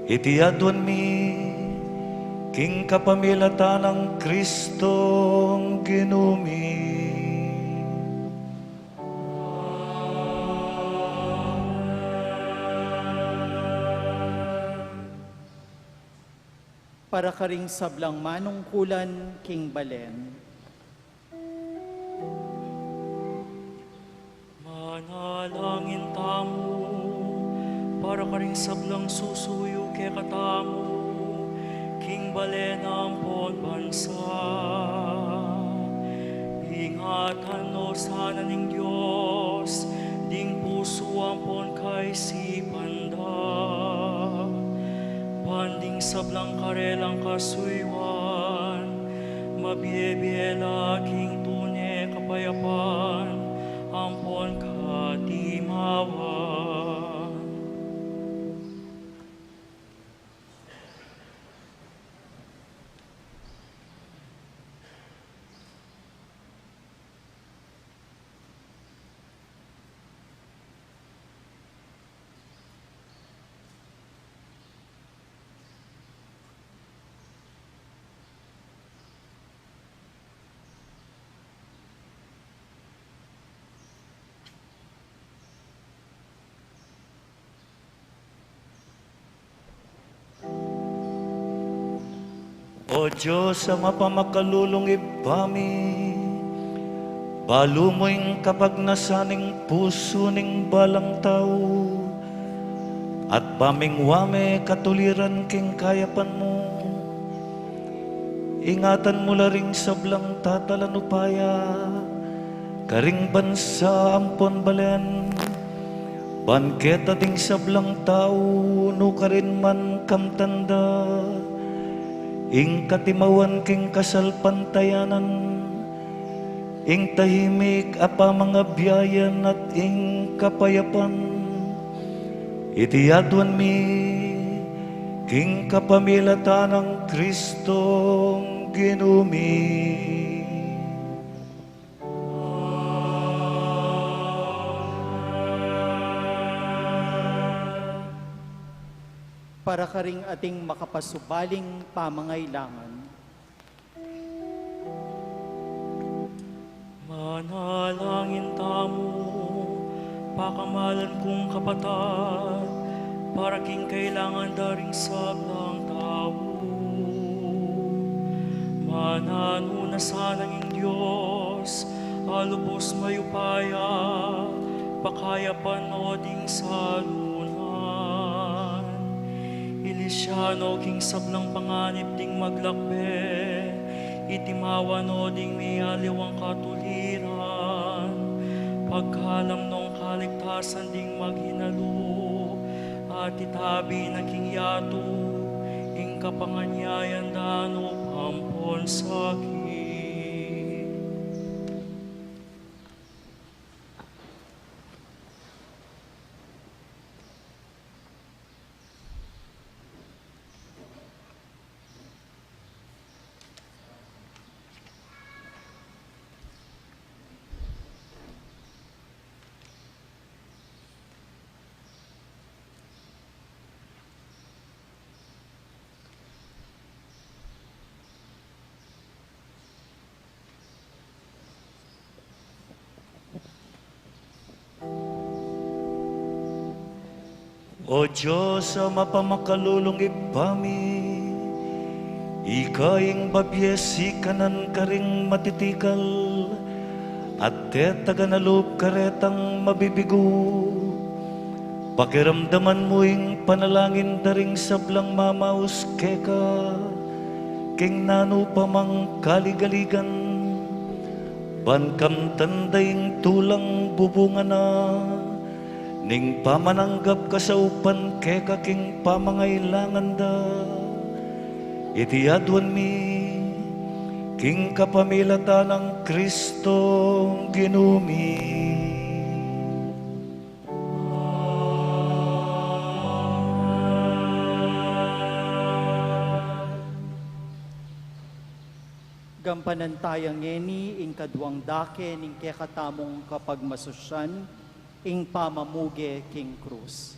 Iti aduan mi king kapamilatan nang Kristong Ginu mi. Para karing sablang manungkulan king balen. Manalangin tamu para karing sablang susuyu kekatamu king balen ampon bansa. Ingatan no sana ning Dios ding pusu ampon kaisipan da, ban ding sablang karelang kasuyuan mabiebie la king tune kapayapan ampon katimawan. O Dios a mapamakalulung Ibpa mi, balu mu ing kapagnasan ning pusu ning balang tau, at pamingwa me katuliran king kayapan mu. Ingatan mu la ring sablang tatalan upaya karing bansa ampon balen, ban keta ding sablang tau nukarin man kamtan da ing katimawan king kasalpantayanan, ing tahimik a pamangabiayan at ing kapayapan. Iti aduan mi king kapamilatan nang Kristong Ginu mi. Para karing ating makapasubaling pamangailangan. Manalangin tamu, pakamalan kung kapatad, para king kailangan da ring sablang tau. Mananu na sana ing Dios a lubus mayupaya, pakayapan no ding salunan. Ilisya no king sablang panganib ding maglakbe, itimawa no ding miyaliwang katuliran, pagkalam nong kaligtasan ding maghinalu, at itabi na king yatu ing kapanganyayan da no pampon sakit. O Dios a mapamakalulung Ibpa mi, ika ing babie sikanan karing matitikal, at tetagan a lub karetang mabibigu. Pakiramdaman mu ing panalangin da ring sablang mamaus keka, king nanu pa mang kaligaligan, ban kamtan da ing tulang bubungan na ning pamananggap kasaupan keka king pamangailangan da. Iti aduan mi king kapamilatan nang Kristong Ginu mi. Gampanan taya ngeni ing kaduang dake ning kekatamung kapagmasusyan, ing pamamuge king krus.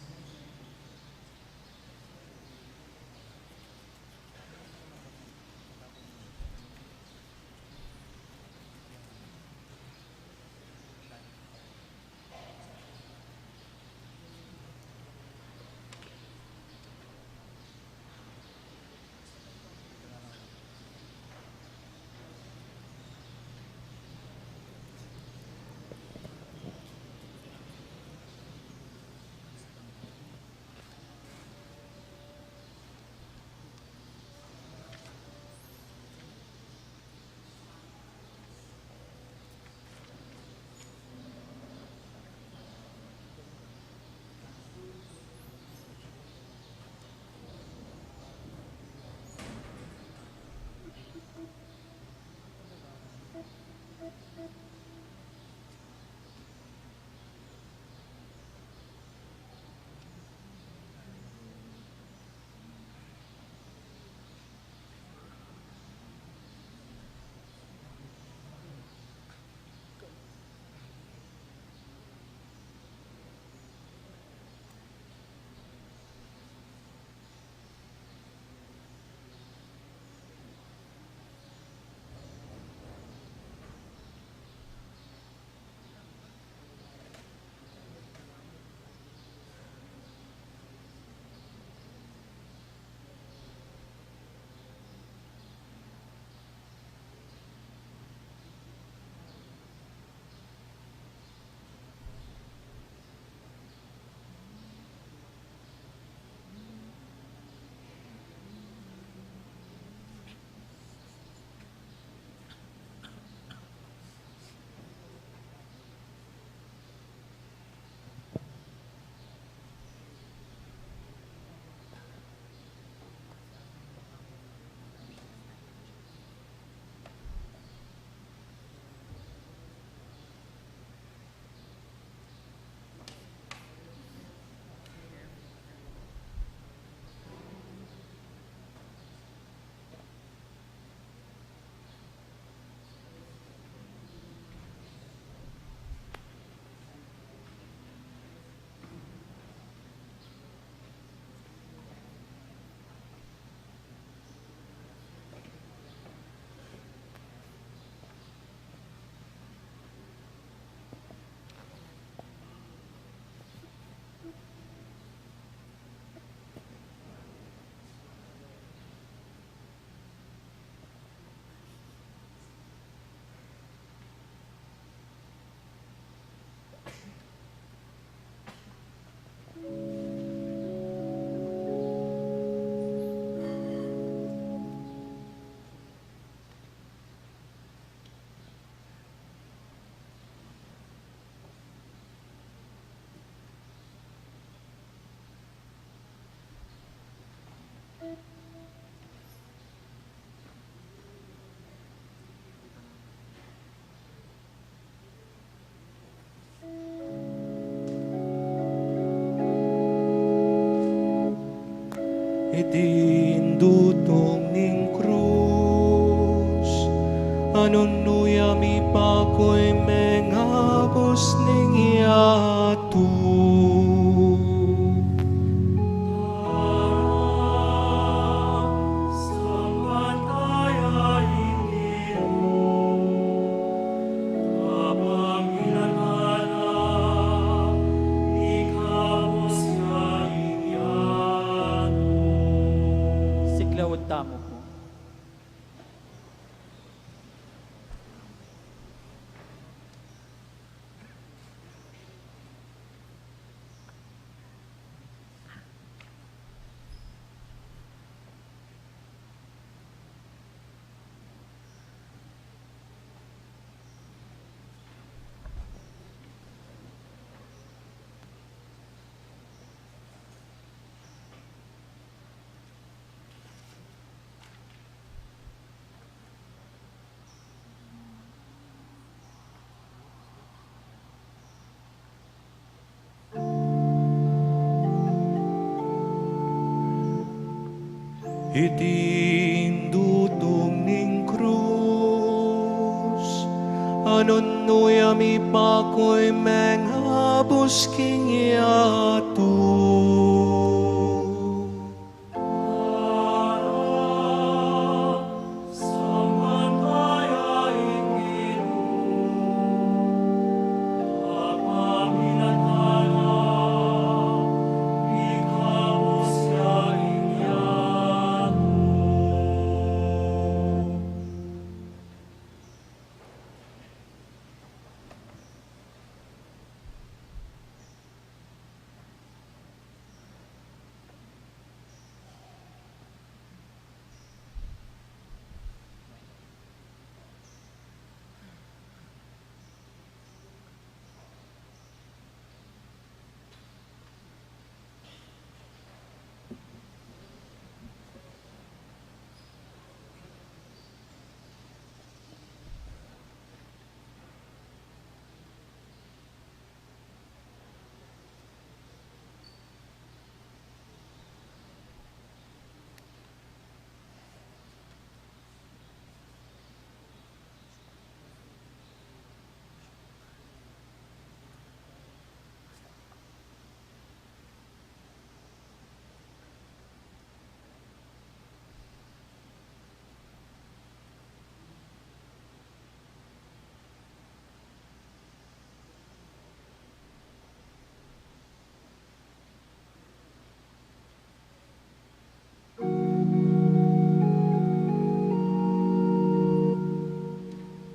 Iti ing dutung ning krus, a nung nu ya mipaku ing mengabus ning yatu. Siklaud tamu pu. Iti ing dutung ning krus, a nung nu ya mipaku ing mengabus king yatu.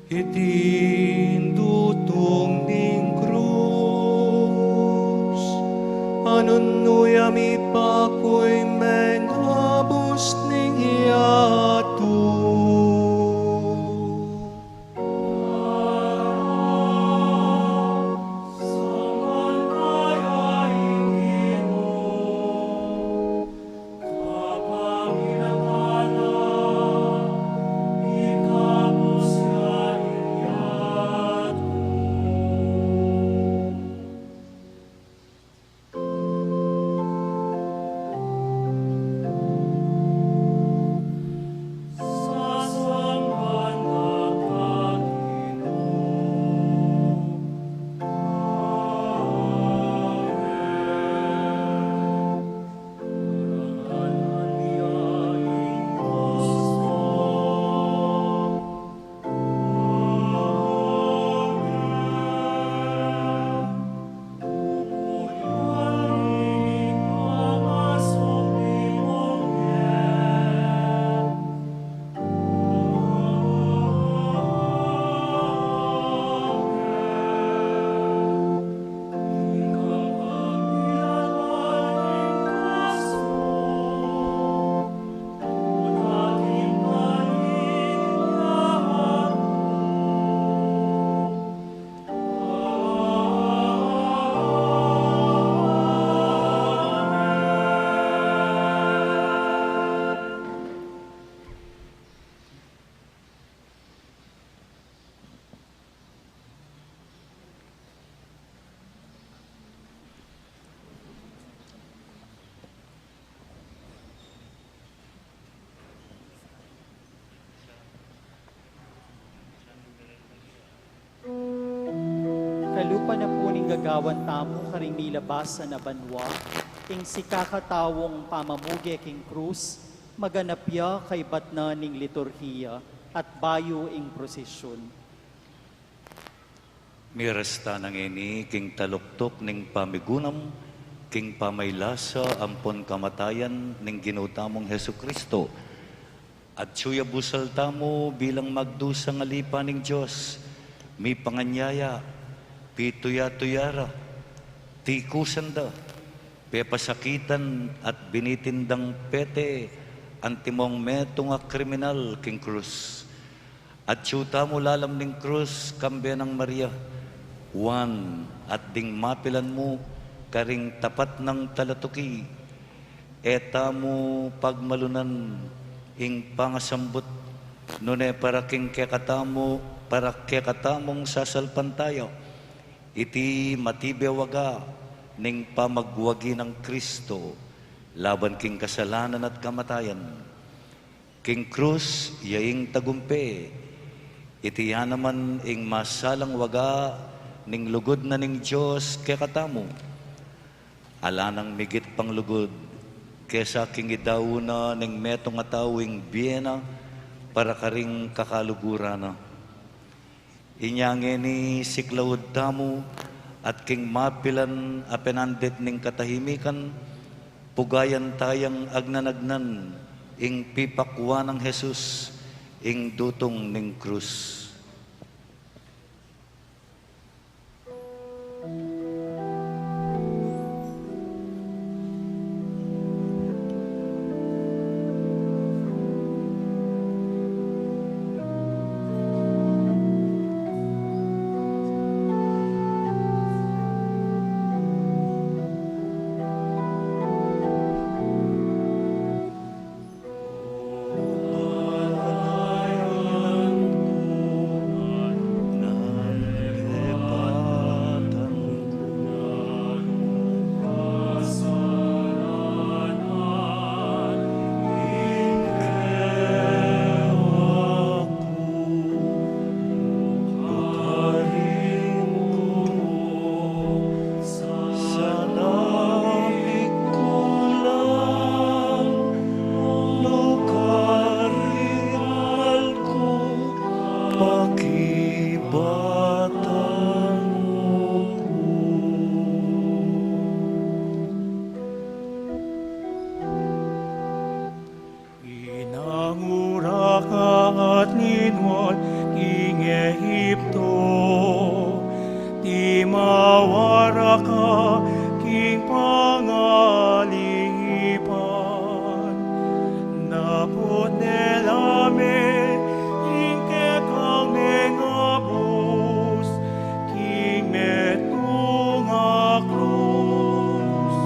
Iti ing dutung ning krus, a nung nu ya mipaku ing mengabus ning yatu. Kalupa na pu ning gagawan tamu karing milabasan a banua, ing sikakataung pamamuge king krus, maganap ya kaibat na ning liturhiya at bayu ing prosesyun. Miras tana ngeni king taluktuk ning pamigunam, king pamailasa ampon kamatayan ning Ginu tamung Jesucristo. Atyu ya busal tamu bilang magdusang alipa ning Dios, mipanganyaya, pituya-tuya ra, tikusan da, pepasakitan at binitin dang pete antimong metung a kriminal king krus. Atyu tamu lalam ning krus kambe nang Maria, Juan, at ding mapilan mu karing tapat nang talatuki. E tamu pagmalunan ing pangasambut, nune para king kekatamu, para kekatamung sasalpantaya, iti matibe waga ning pamagwagi nang Kristo laban king kasalanan at kamatayan. King krus ya ing tagumpe, iti ya naman ing masalang waga ning lugud na ning Dios kekatamu. Ala nang migit pang lugud kesa king idaunan ning metung a tau ing bie na para karing kakaluguran na. Inya ngeni siklaud tamu at king mapilan a penandit ning katahimikan, pugayan tayang agnan-agnan ing pipakwa nang Jesus ing dutung ning krus. Sana mikulang, nung karingal ku, pakibatan mu ku. Inangura ka at linwan king Egipto, timawara ka king pangalipan. Dapot dela me ing kekang mengabus king metung a krus.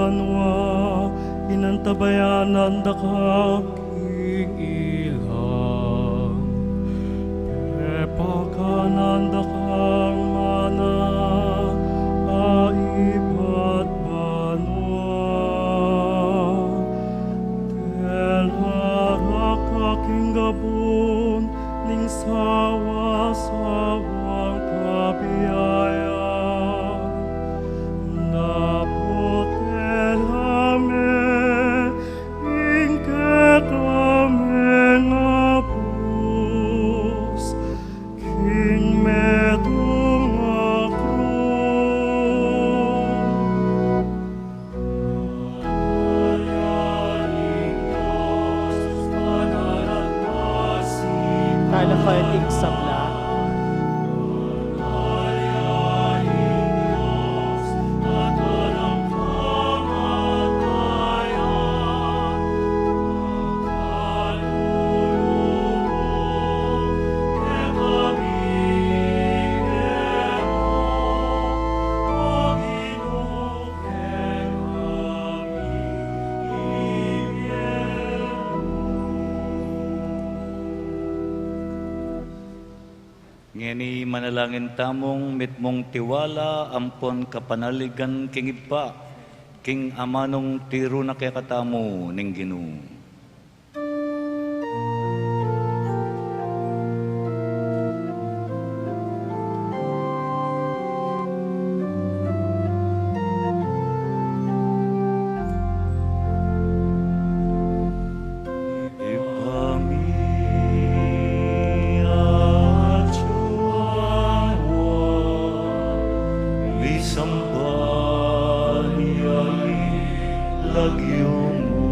banua, inantabayanan da ka king ilang. Pepakanan da kang mana a ibat banua. Tela raka king gabun ning sawa-sawang kabiayan. Dapot tela me ing kekaming abus king metung a krus. Talakad ing sabla. Ngeni manalangin tamung mitmung tiwala ampon kapanaligan king Ibpa, king amanung tiru na kekatamu ning Ginu. Ibpa mi atsu ka banua, misamban ya ing lagyu mu.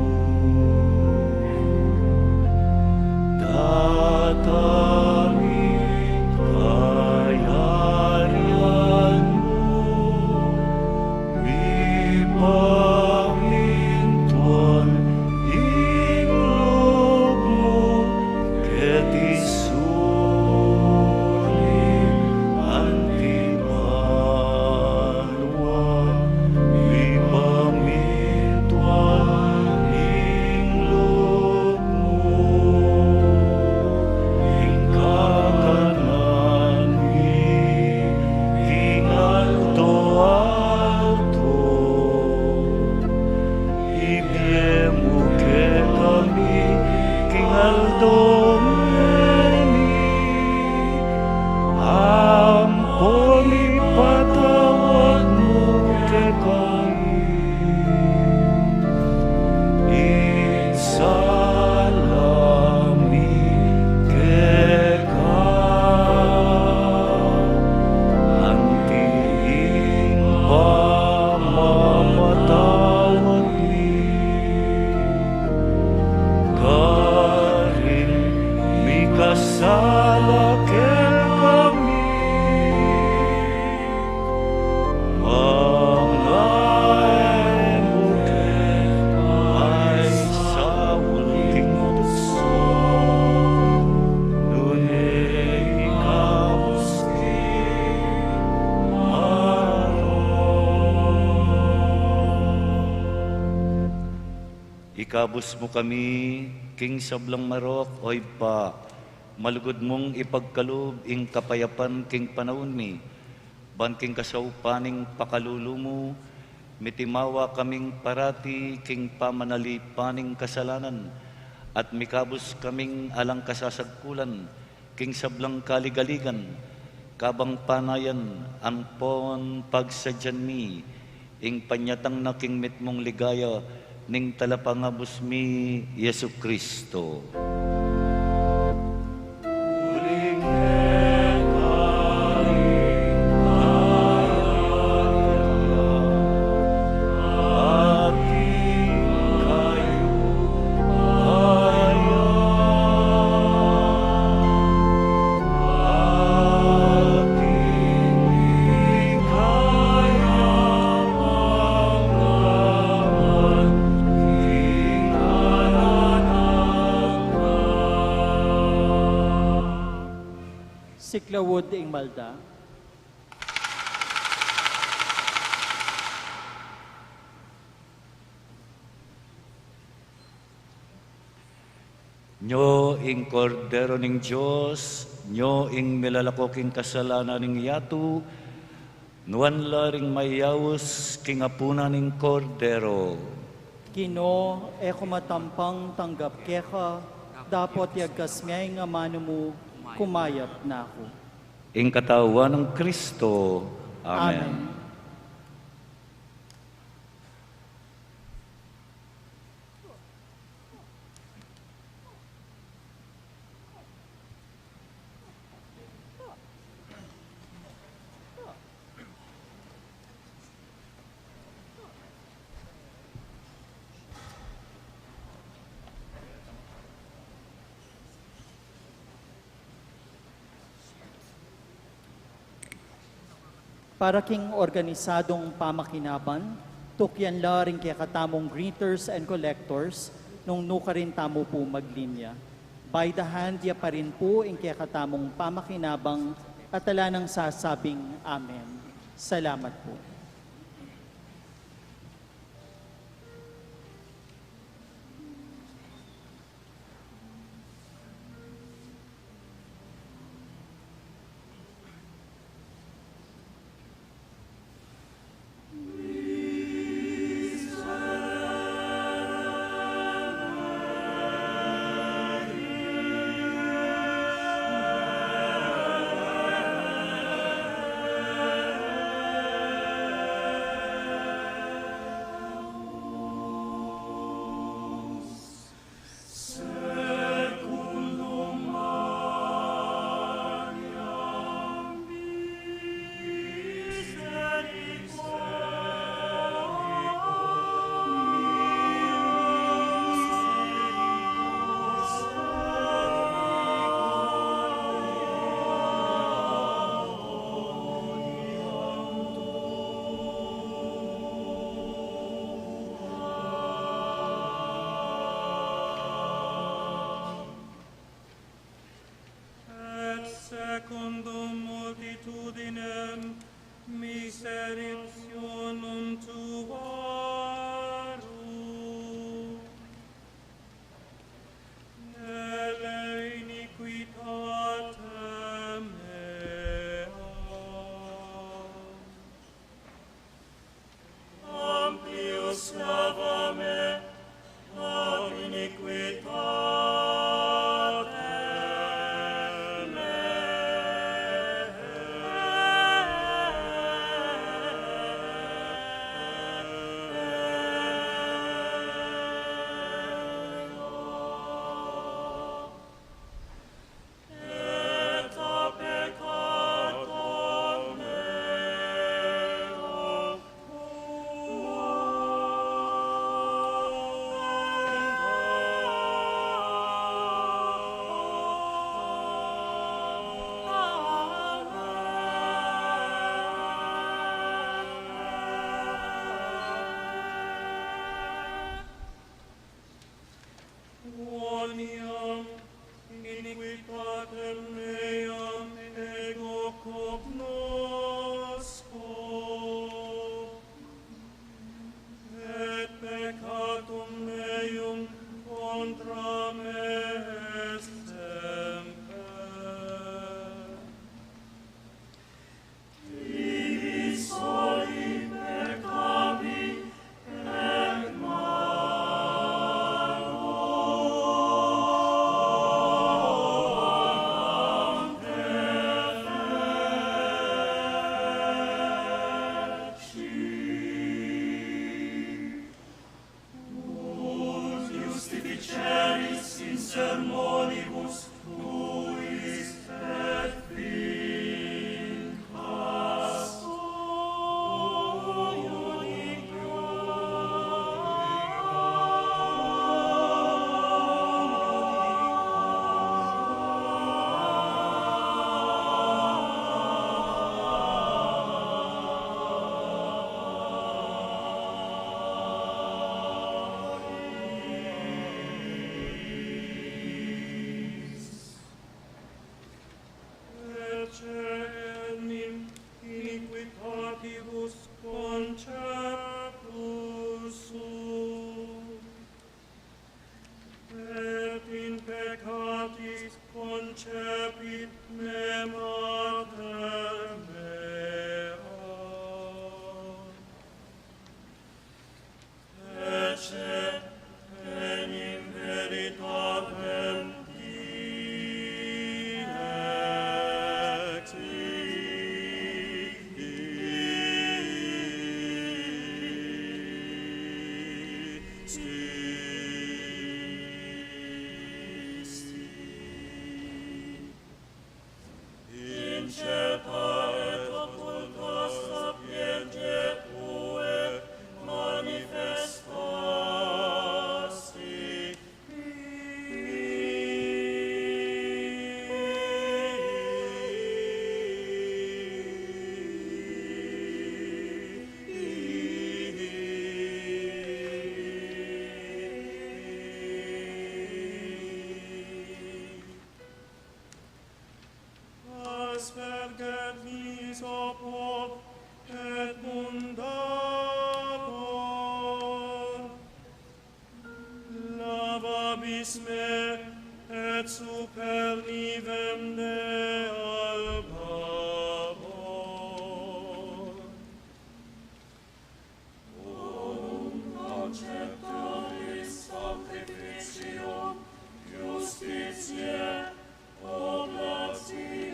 Datang ing kayarian mu. Mipamintuan ing lub mu keti sulip anti banua. Mipamintuan ing lub mu, ing kakanan mi king aldo-aldo ibie mu kekami king aldo ngeni, ampon ipatawad mu kekami ing sala mi keka, anti ing pamamatawad mi karing mikasala kekami. Manga e mu ke paisaul king tuksu, nune ikabus king marok. Ikabus mu kami king sablang marok, O Ibpa, malugud mung ipagkalub ing kapayapan king panaun mi, ban king kasaupan ning pakalulu mu, mitimawa kaming parati king pamanalipan ning kasalanan, at mikabus kaming alang kasasagkulan, king sablang kaligaligan, kabang panayan ampon pagsadyan mi ing panyatang na king mitmung ligaya ning Talapangabus mi, Jesucristo. Siklaud ing malda. Nyo ing Kordero ning Dios, nyo ing milalako king kasalanan ning yatu, nuan la ring mayaus king apunan ning Kordero. Ginu, e ku matampang tanggap keka, dapot yagkas me ing amanu mu, kumayap na ku. Ing katawan nang Kristo. Amen. Amen. Para king organisadong pamakinaban, tukyan la ring kekatamung greeters and collectors nung nukarin tamu pu maglinya. By the hand ya pa rin pu ing kekatamung pamakinabang at ala nang sasabing amen. Salamat pu. Et secundum multitudinem misericordiarum tuarum, nelle iniquitatem meam amplius lava me ab iniquitatem meam. Quoniam iniquitatem meam ego cognosco, et peccatum meum contra me est semper. Tibi soli peccavi, et manu te feci. Ut justificeris in sermonibus tuis et vincas. Ecce enim iniquitatibus conceptus sum, et in peccatum Epit me mater meam. Ecce enim veritatem dixit. Incerta et occulta sapientiae tuae manifestasti. Aspergit mihi populi et mundum. Lavabis me et supernivem dealbabor. Donum conceptualis sacrificium justitiae oblationes.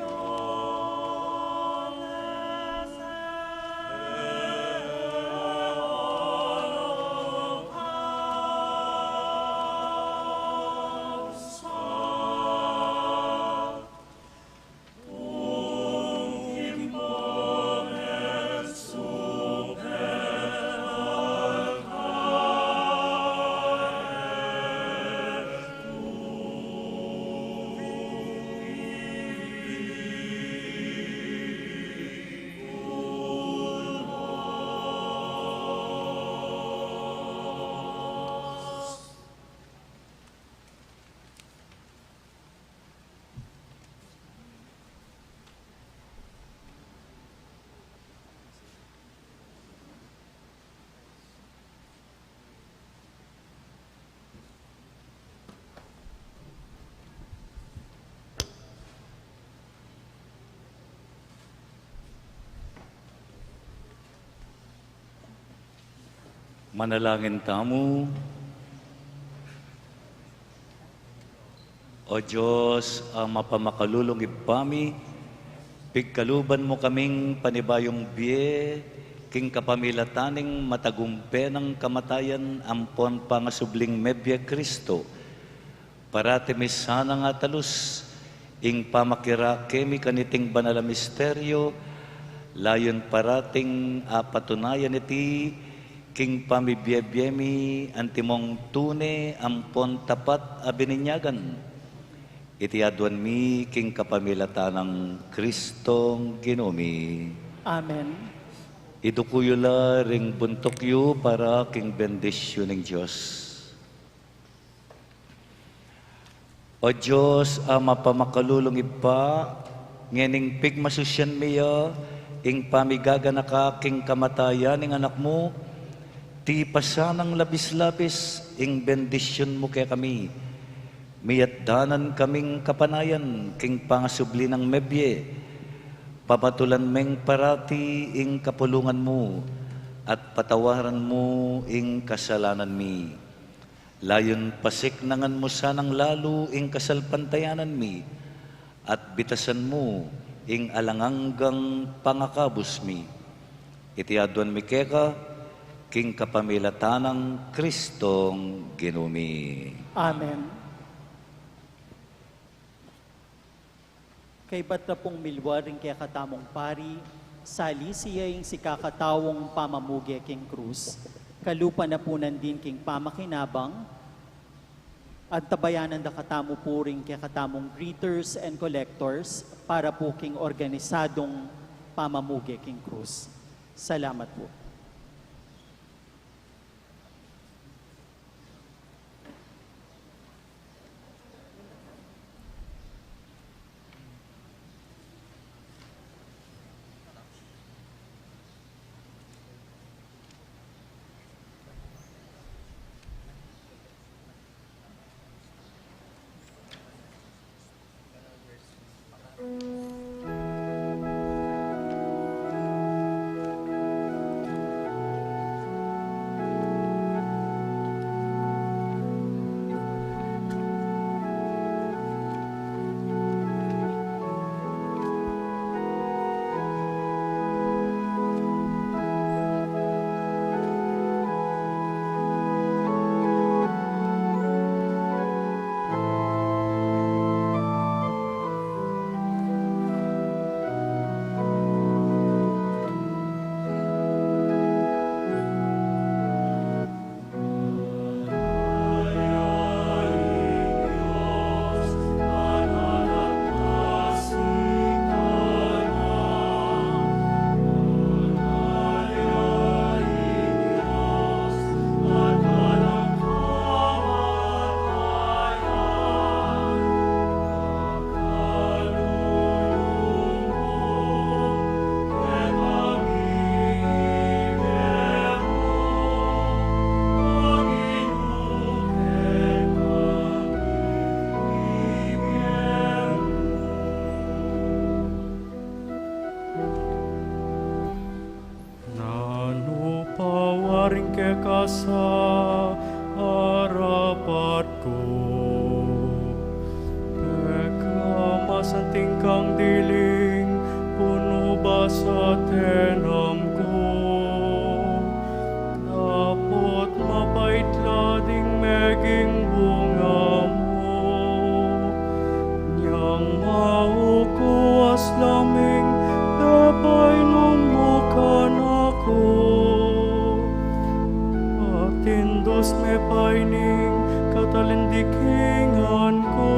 Manalangin tamu. O Dios, a mapamakalulung Ibpa mi, pigkaluban mu kaming panibayung bie, king kapamilatan ning matagumpe nang kamatayan ampon pangasubling mebie Kristo. Parati mi sanang atalus ing pamakirake mi kaniting banal a misteryo, layun parating apatunayan iti king pamibiebie mi antimong tune ampon tapat a bininyagan. Iti aduan mi king kapamilatan nang Kristong Ginu mi. Amen. Iduku yu la ring buntuk yu para king bendisyun ning Dios. O Dios, a mapamakalulung Ibpa, ngening pigmasusian mi ya ing pamigaganaka king kamatayan ning Anak mu, tipasan nang labis-labis ing bendisyun mu kekami. Miyatdanan kaming kapanayan king pangasubli nang mebie. Pamatulan meng parati ing kapulungan mu, at patawaran mu ing kasalanan mi. Layun pasiknangan mu sanang lalu ing kasalpantayanan mi, at bitasan mu ing alang anggang pangakabus mi. Iti aduan mi keka, king kapamilatan nang Kristong Ginu mi. Amen. Kaybat da pung milwar ing kekatamung pari, salisi ya ing sikakataung pamamuge king krus, kalupa na pu nandin king pamakinabang, antabayanan da katamu pu ring kekatamung greeters and collectors para pu king organisadung pamamuge king krus. Salamat pu. sa arapat ku. Pekamasanting kang diling, punu ba sa tenam ku. Dapot mapait la ding meging bunga mu. Nyang maukuas la ming pepainum mu kanaku. At indus me pa ining katalindikingan ku.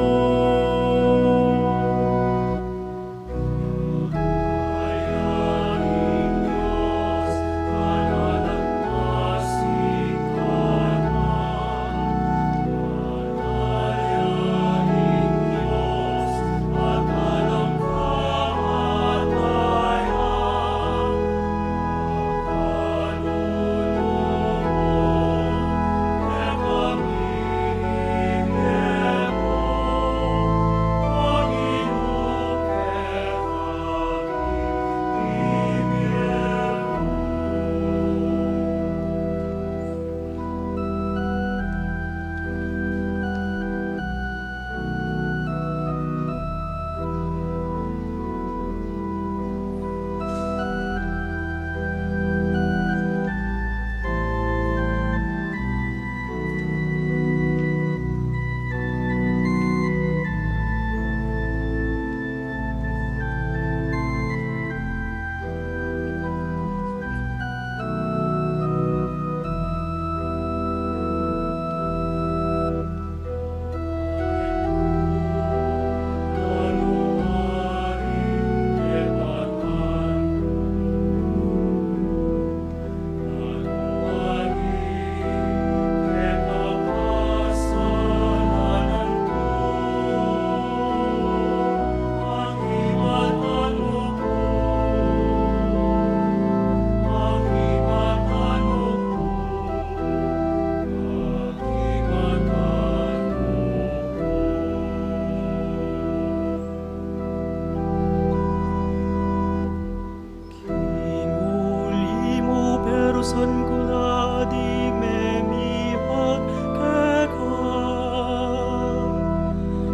King uli mu, perusan ku la ding memihag keka,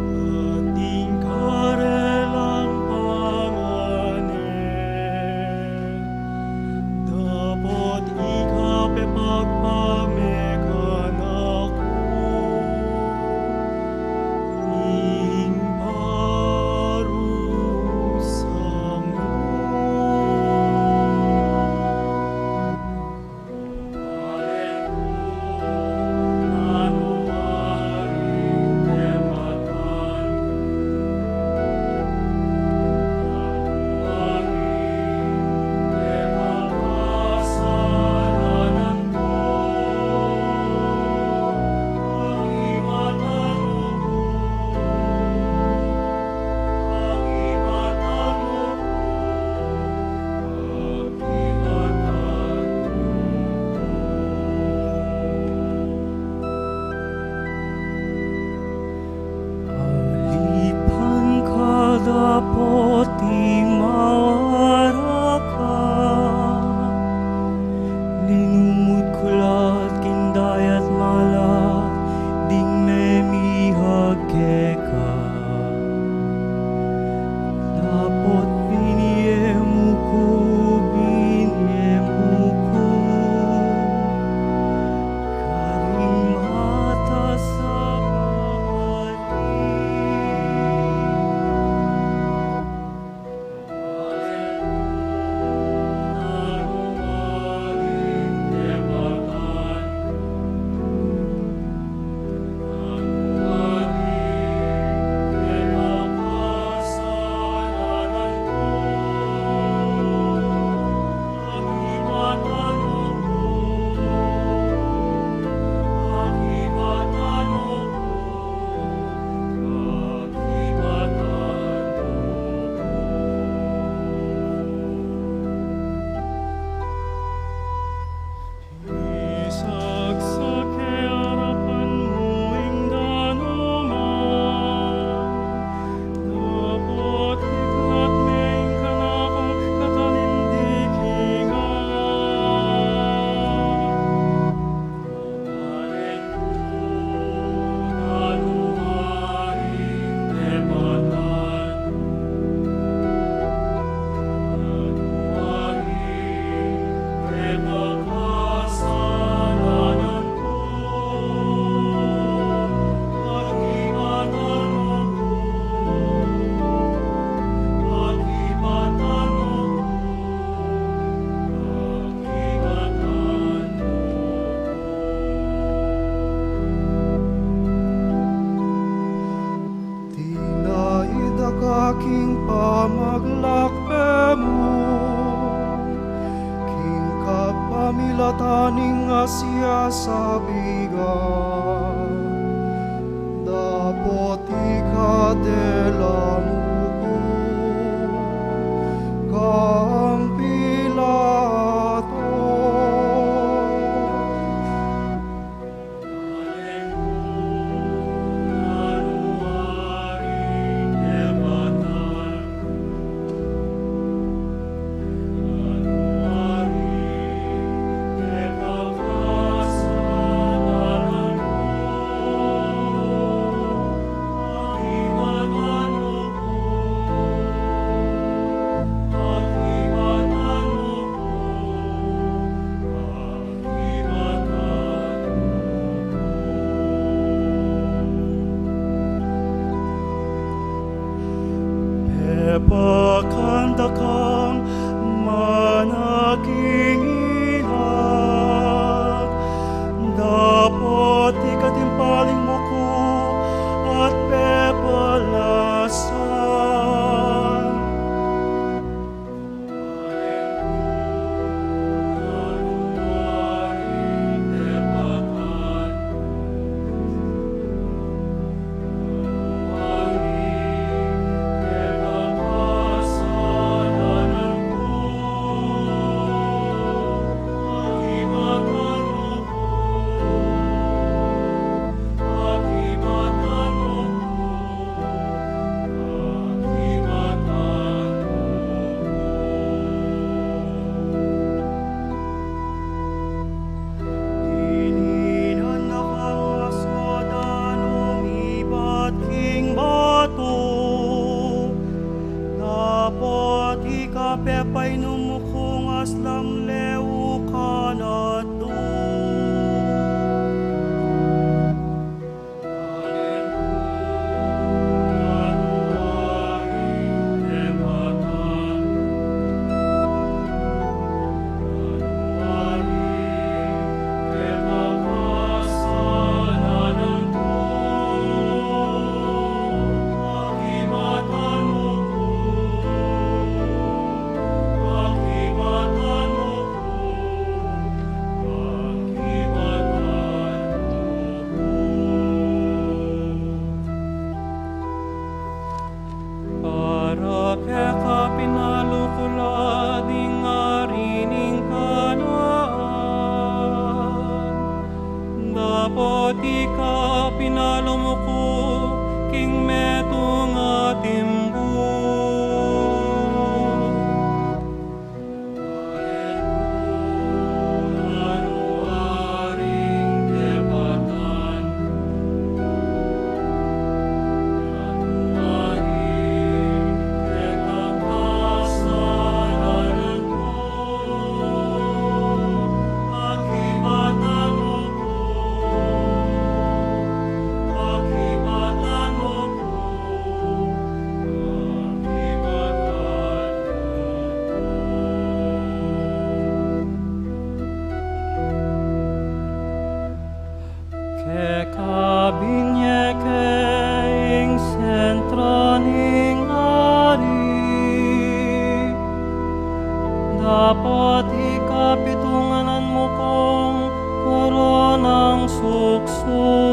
at ding karelang pangane. Dapot ika pepagpame kanaku ing parusa mu. Alipan ka dapot ing mawara ka, linumud ku la king dayat malat ding memihag keka. Dapot binie mu ku, binie mu ku karing matas a pamatik. Maglakbe mu king kapamilatan ning asya sabigan, dapot ika de la mu ku kang Pilato. Pepakanta kang manaking ilag, dapot ika timpaling mu ku at pepalasan. Dininan na kang aswad a lumibat king batu, dapot ika pepainum mu kung aslam leu kanatu. Para keka pinalu ku la ding ari ning Kanaan, dapot ika pinalu mu ku king metung a timbu. Keka binye ke ing sentro ning ari, dapot ika pitunganan mu kung koronang suksu.